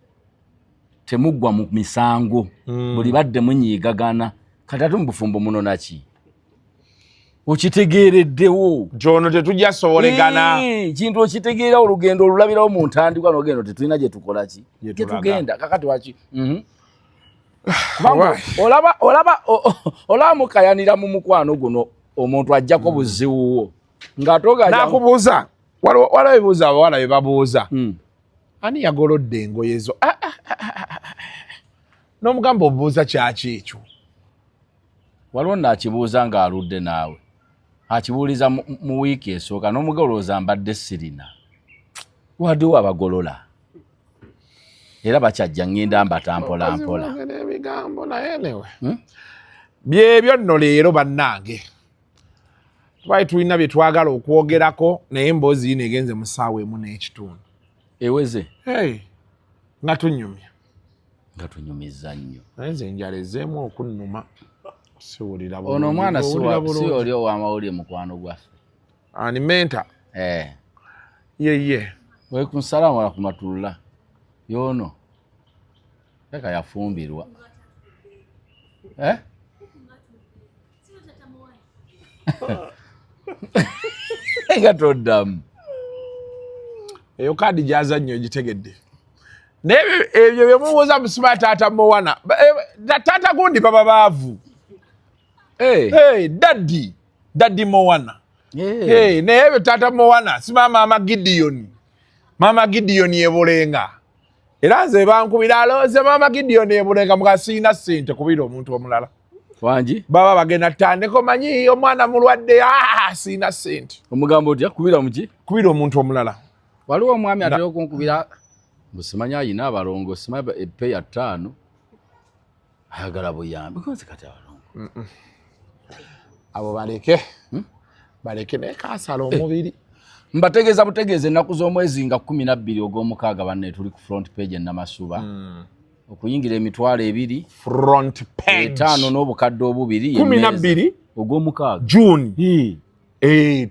temuggwa mu misango, buli badde munyiigagana. Kati ate mu bufumbo muno naki okitegeereddewo? Nti ono tetujja sobolegana. Kintu okitegeera, olugendo olulabirawo mu ntandikwa, nogendo tetulina gye tukola ki, gye tugenda. Kakati waki? Kubanga olaba mukayanira mu mukwano guno, omuntu ajjako buzibuwo ng'ate Nakubuuza. Waliwo ebibuuzo abawala bye babuuza. Ani yagolodde engoye zo? Ah, ah, ah, ah, ah. N'omugamba obuuza kyaki ekyo? Waliwo naakibuuza ng'aludde naawe akibuuliza mu wiiki esooka n'omugolooza mbadde sirina waddewo abagolola era bakyajja ŋŋenda mbata mpola mpola. Ebigambo naye anyway. Byebyo nno leero bannange twali tulina bye twagala okwogerako, naye emboozi yino egenze mu ssaawa emu n'ekitundu. Eweze. Hey, nga tunyumya. Nga tunyumiza nnyo. Naye nze enjala ezzeemu okunnuma, siwulira bulungi. Ono omwana si oli ow'amawulire mukwano gwaffe. Ani menta? Eh. Yeye. Wekunsalamu warakumatulula yono leka yafumbirwa eh? Nga toddamu. Eyo kaadi gyazannyo egitegedde. Naye ebyo byemubuuza musiba taata Moana, taata gundi baba baavu. Hey. Hey, daddy, daddy Moana. Hey. Hey, naye ebyo taata Moana si maama Gideon. Maama Gideon ebulenga. Era nze bankubira alooze maama Gideon ebulenga muga sirina ssente kubira omuntu omulala. Wangi? Baba bagenda tandeko manyi omwana mulwadde, sirina ssente. Omugambo otya kubira muki? Kubira omuntu omulala. Waliwo omwami atera okunkubira mbu simanyi ayina abalongo simanyi epeya 5 ayagala buyambi konze kati abalongo. Abo baleke. Baleke naye kaasala omubiri. Mbategeeza butegeeza ennaku z'omwezi nga 12 ogw'omukaaga banne tuli ku front page e Namasuba. Okuyingira emitwalo 2 front page 5 n'obukadde obubiri 12 ogw'omukaaga June.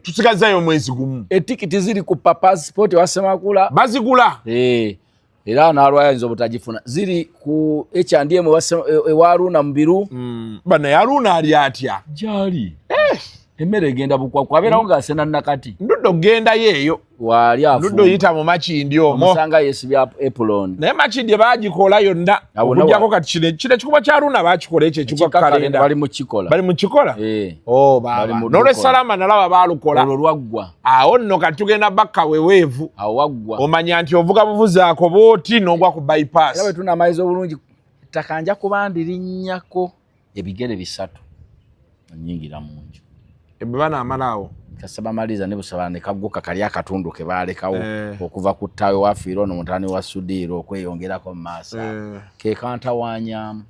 Tusigazayo omwezi gumu. Etikiti ziri ku Papa's Sport wa Ssemakula. Bazigula. Era n'alwayo ayinza obutagifuna. Ziri ku H&M ewa Haruna Mubiru. Bana Haruna ali atya? Gyali. Emmere egenda bukwakwa abeerawo ng'asena nakati. Ndudde okgendayo eyo. Waali afu. Ndudde oyita mu Makindye omwo. Omusanga yeesibye apron. Naye Makindye baagikola yonna. Okuggyako kati kino ekikubo kya Haruna baakikola ekyo ekigwa ku kalenda. Bali mu kikola. Bali mu kikola? Oh, baaba. N'olw'Essalama nalaba baalukola. Olwo lwaggwa. Awo nno kati tugenda bakka weweevu. Awo waggwa. Omanya nti ovuga buvuzaako bw'oti n'ogwa ku bypass. Era bwe tunaamaliza obulungi ettaka nja kuba ndirinnyako ebigere 3 nnyingira mu nju. Bwe banaamala awo. Kasaba maliza ne busaba ne kagguka kali akatundu ke baalekawo okuva ku ttaawe wa Fiiro ono mutaani wa Sudiiro okweyongerako mu maaso. Ke kantawaanyaamu.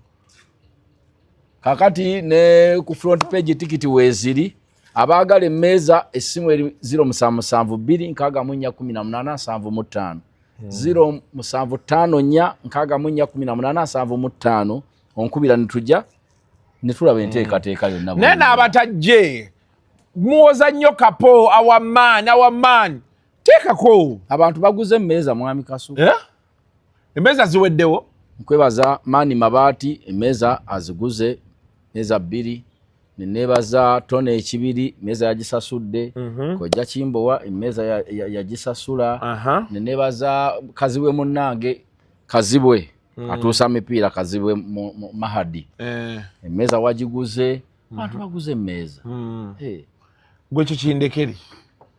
Kakati ne ku front page tikiti weeziri abaagala emmeeza essimu eri 0772 64 18 75 0754 64 18 75 onkubira ne tujja ne tulaba enteekateeka yonna. Naye n'abatajje muwoza nnyo Kapo awamaani awamaani teekako. Abantu baguze emmeeza mwami Kasu. Emmeeza ziweddewo. Nkwebaza Mani Mabaati emmeeza aziguze mmeeza 2. Neneebaza Tone Ekibiri emmeeza yagisasudde. Kojja Kimbowa emmeeza yagisasula. Neneebaza Kazibwe munnange Kazibwe atuusa mipiira Kazibwe Mahadi emmeeza wagiguze. Abantu baguze emmeeza. Gwe kyo kindekeri.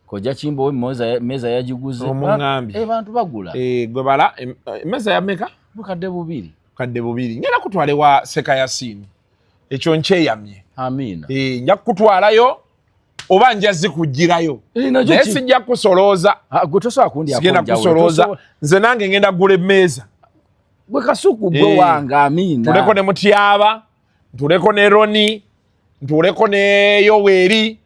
Kojja Kimbowa emmeeza yagiguze. Omuŋŋambye. Abantu bagula. Gwe bala emmeeza ya mmeka? Bukadde 2. Bukadde 2. Ngenda kutwala ewa Seka Yasini. Ekyo nkyeyamye. Amiina. Nja kukutwalayo oba nja zikugirayo. Naye sijja kusolooza. Gwe tosobola kundyako Sigenda kusolooza. Nze nange ngenda kugula emmeeza. Gwe Kasuku gwe wange amiina. Ntuleko ne Mutyaba, ntuleko ne Roni, ntuleko ne Yoweri.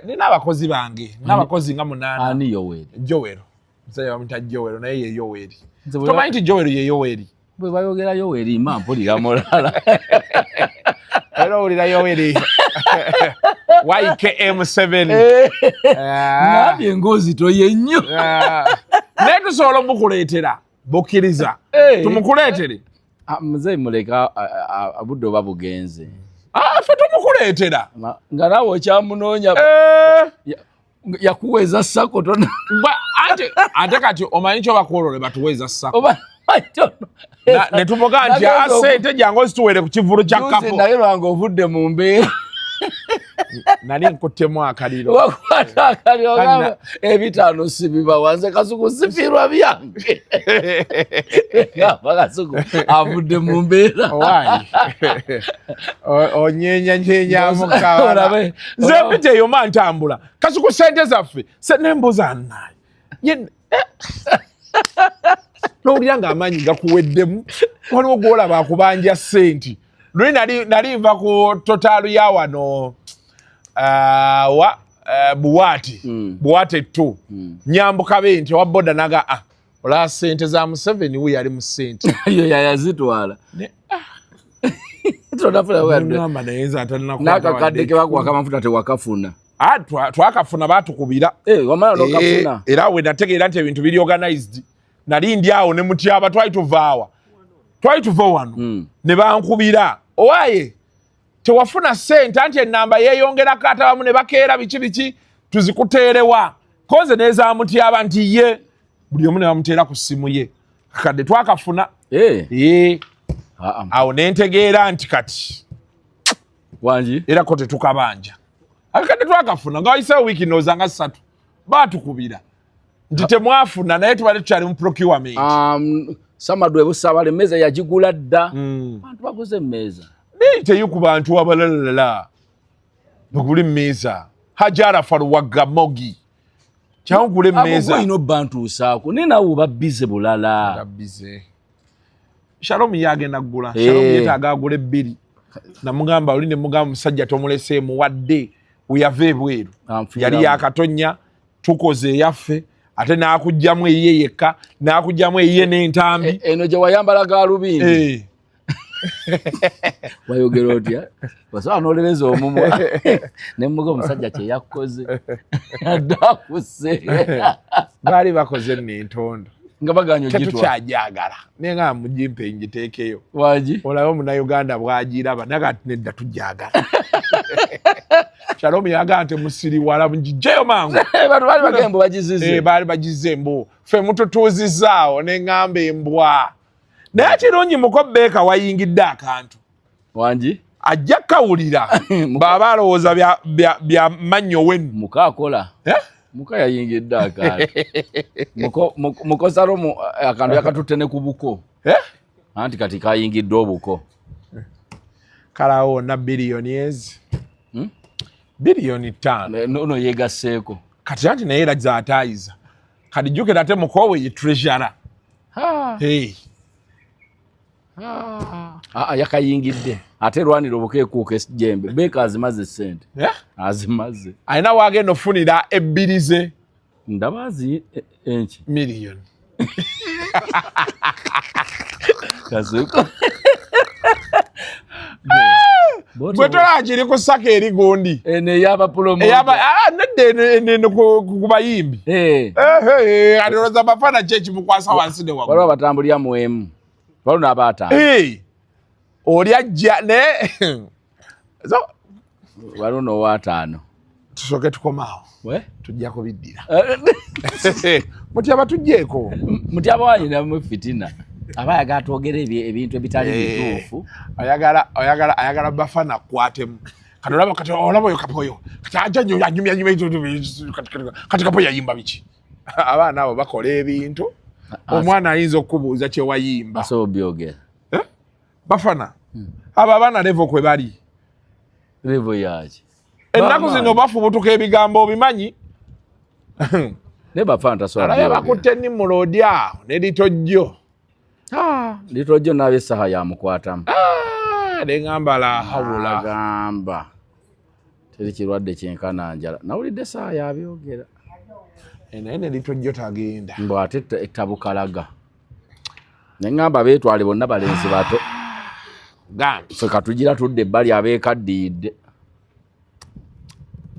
Nina abakozi bange, nina abakozi nga 8. Ani Yoweri? Jowero. Musajja bamuyita Jowero naye ye Yoweri. Tomanyi nti Jowero ye Yoweri? Bwe bayogera Yoweri mma mpulira mulala. Era owulira Yoweri. YKM7. Nabye engozi toye nnyo. Naye tusobola omukuleetera bukkiriza. Tumukuleetere. Muzeeyi muleka obudde oba bugenze. Ffe tumukuleetera. Nga naawe okyamunoonya. Yakuweeza ssako tona. Ate kati omanyi kyo bakwolole batuweeza ssako. Ne tumugaa nti sente jangu ozituweere ku kivvulu kya Kapo. Naye lwange ovudde mu mbeera. Nali nkuttemu akaliro. Wakwata akaliro gamba ebitaano sibibawa nze Kasuku sifiirwa byange. Gamba Kasuku avudde mu mbeera. Owaayi. Onyenyanyenyamu kabala. Nze mpita eyo ma ntambula. Kasuku sente zaffe. Nembuuza naye. N'owulira ng'amaanyi gakuweddemu. Waliwo gw'olaba akubanja ssente. Luli nali nva ku totaalu ya wano wa Buwaati. Buwaati 2. Nyambuka be nti owa boda naga olaba ssente za Museveni wuyo ali mu ssente. Yo yayazitwala. Tonafuna naye nze atalina n'akakadde ke bakuwaka amafuta tewakafuna. Twakafuna baatukubira. Wamala n'okafuna. Era we nategeera nti ebintu biri organized. Nali ndi awo ne Mutyaba twali tuvaawa. Twali tuva wano. Ne bankubira. Owaye tewafuna ssente anti ennamba yeeyongerako ate abamu ne bakeera biki biki tuzikuteerewa. Konze n'eza Mutyaba nti ye buli omu ne bamuteera ku ssimu ye. Kakadde twakafuna. Awo ne ntegeera nti kati wangi era ko tetukabanja. Akakadde twakafuna nga wayiseewo wiiki ndowooza nga 3 baatukubira nti temwafuna naye tubadde tukyali mu procurement. Samadwe Busabala emmeeza yagigula dda. Abantu baguze emmeeza. Naye teyi ku bantu abalalala bagule emmeeza. Hajara Faruwaga Mogi kyangula emmeeza. Abo olina obbantuusaako naye naawe oba bize bulala. Bize. Shalom ye agenda kugula. Shalom yeetaaga agula 2. Namugamba oli ne mugamba musajja tomuleseemu wadde weyava ebweru. Yali yakatonya tukoze eyaffe ate n'akugjamu eyiye yekka n'akugjamu eyiye n'entambi. Eno gye wayambala gaalubindi. Wayogera otya? Wasobola n'olereza omumwa. Ne muga omusajja kye yakkoze. Adde akuse. Baali bakoze nno entondo. Nga baganye ogitwala. Tetukyajagala. Naye nga mugimpe ngiteekeyo. Wagi? Olabe Omunnayuganda bw'agiraba naye kati nedda tujagala. Shalom yagamba nti musiriwala mugijjeyo mangu. Bantu baali bagamba mbu bagizize. Baali bagize mbu. Ffe mututuuzizaawo ne ŋŋamba embwa. Naye kirungi muko Beeka wayingidde akantu. Wangi? Ajja kawulira. Bw'aba alowooza bya mannyo wenu. Muka akola. Muka yayingidde akantu. Muko Salomu akantu yakatutte ne ku buko. Anti kati kayingidde obuko. Kalawo wonna biliyoni ezi. Biliyoni 5. Ono yeegasseeko. Kati anti naye era z'ataayiza. Kati jjukira ate mukoowe ye treasurer. Yakayingidde. Ate lwanira obuko ekuuka ejjembe. Beeka azimaze ssente. Azimaze. Alina w'agenda okufunira ebbiri ze. Ndaba azi enki? Miliyoni. Kasuku. Gwe tolaba kiri ku ssaka eri gundi. Eno ey'abapulomoota. Nedda eno ku bayimbi. Kati olowooza Bafana ki ekimukwasa wansi ne waggulu? Waliwo abatambulira mu emu. Waliwo n'abaataano. Oli ajja naye. Waliwo n'owaataano. Tusooke tukomaawo. Tujja kubiddira. Mutyaba tujjeeko. Mutyaba wanyinamu fitina. Aba ayagala twogere ebintu ebitali bituufu. Ayagala Bafana akwatemu. Kati olaba kati olaba oyo Kapo oyo. Kati ajja nnyo anyumya nyumya kati Kapo yayimba biki? Abaana abo bakola ebintu. Omwana ayinza okukubuuza kye wayimba. Asobola obyogera. Bafana. Abo abaana level kwe bali. Level yaki? Ennaku zino bafubutuka ebigambo obimanyi. Naye Bafana tasobola Alaye byogera. bakutte Nimrod awo ne Litojjo. Litojjo n'ab'essaha yamukwatamu. Ne ŋŋamba la hawula. Agamba teri kirwadde kyenkana njala. Nawulidde essaha yabyogera. Naye ne Litojjo tagenda. Mbu ate ettabukalaga. Ne ŋŋamba beetwale bonna balenzi bato. Gambi. Ffe katugira tudde ebbali abeekaddiyidde.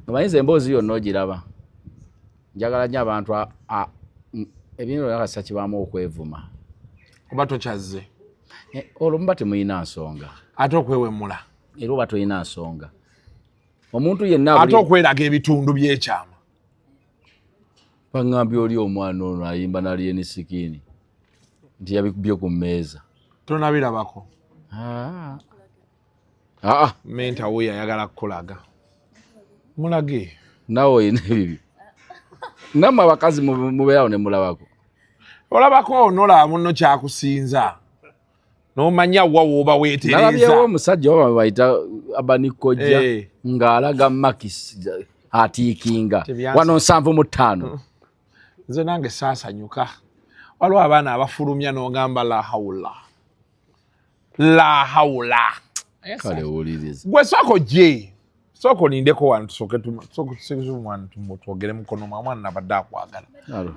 Omanyiza emboozi yonna ogiraba. Njagala nnyo abantu ebintu byonna kasita kibaamu okwevuma. Oba tokyazze. Olwo muba temulina nsonga. Ate okwewemula. Era oba tolina nsonga. Omuntu yenna ate okweraga ebitundu by'ekyama. Baŋŋambye oli omwana ono ayimba na Alien Skin nti yabikubye ku mmeeza. Tonabirabako. Menta wuyo ayagala kukulaga. Mulage. Nawe olina ebibyo. Nammwe abakazi mubeerawo ne mulabako. Olabako nolaba munno kyakusinza nomanya wa woba weetereeza. Nalabyewo omusajja oba bayita abanikojja ng'alaga makisi atiikinga wano 75. Nze nange saasanyuka. Waliwo abaana abafulumya n'ogamba la haula la haula. Kale wuliriza. Gwe sooka ojje, sooka olindeko wano tusooke twogere mukono mwa mwana nabadde akwagala.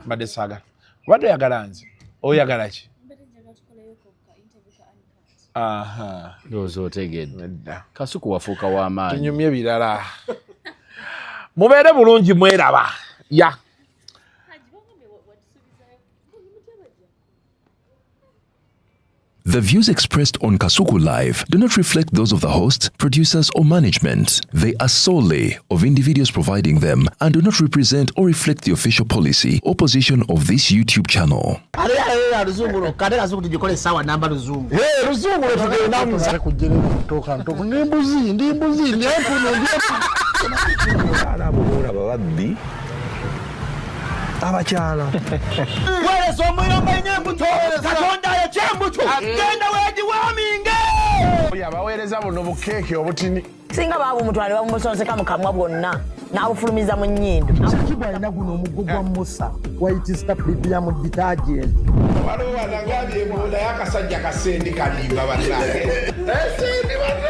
Mbadde saagala. Obadde oyagala nze? Oyagala ki? Aha. Ndowooza otegedde. Kasuku wafuuka w'amaanyi. Tunyumye birala. Mubeere bulungi mweraba. Ya. The views expressed on Kasuku Live do not reflect those of the host, producers, or management. They are solely of individuals providing them and do not represent or reflect the official policy or position of this YouTube channel. Luzungu lwokka ate Kasuku tugikole essaawa namba luzungu. Luzungu lwe tugendamu. Ndi mbuzi, ndi mbuzi, ndi empuno, ndi empuno. Abo boolaba babbi abakyala. Weereza omuyomba nnyo embuto. Katonda ayokya embuto. Genda weegiwaaminge. Oyo abaweereza buno bukeeke obutini. Singa baabumutwala ne babumusonseka mu kamwa bwonna n'abufulumiza mu nnyindo. Shakibu alina guno omuggo gwa Musa White Star Premium detergent. Waliwo wanagambye mbu naye akasajja kasendi kalimba bannange. Sendi bannange.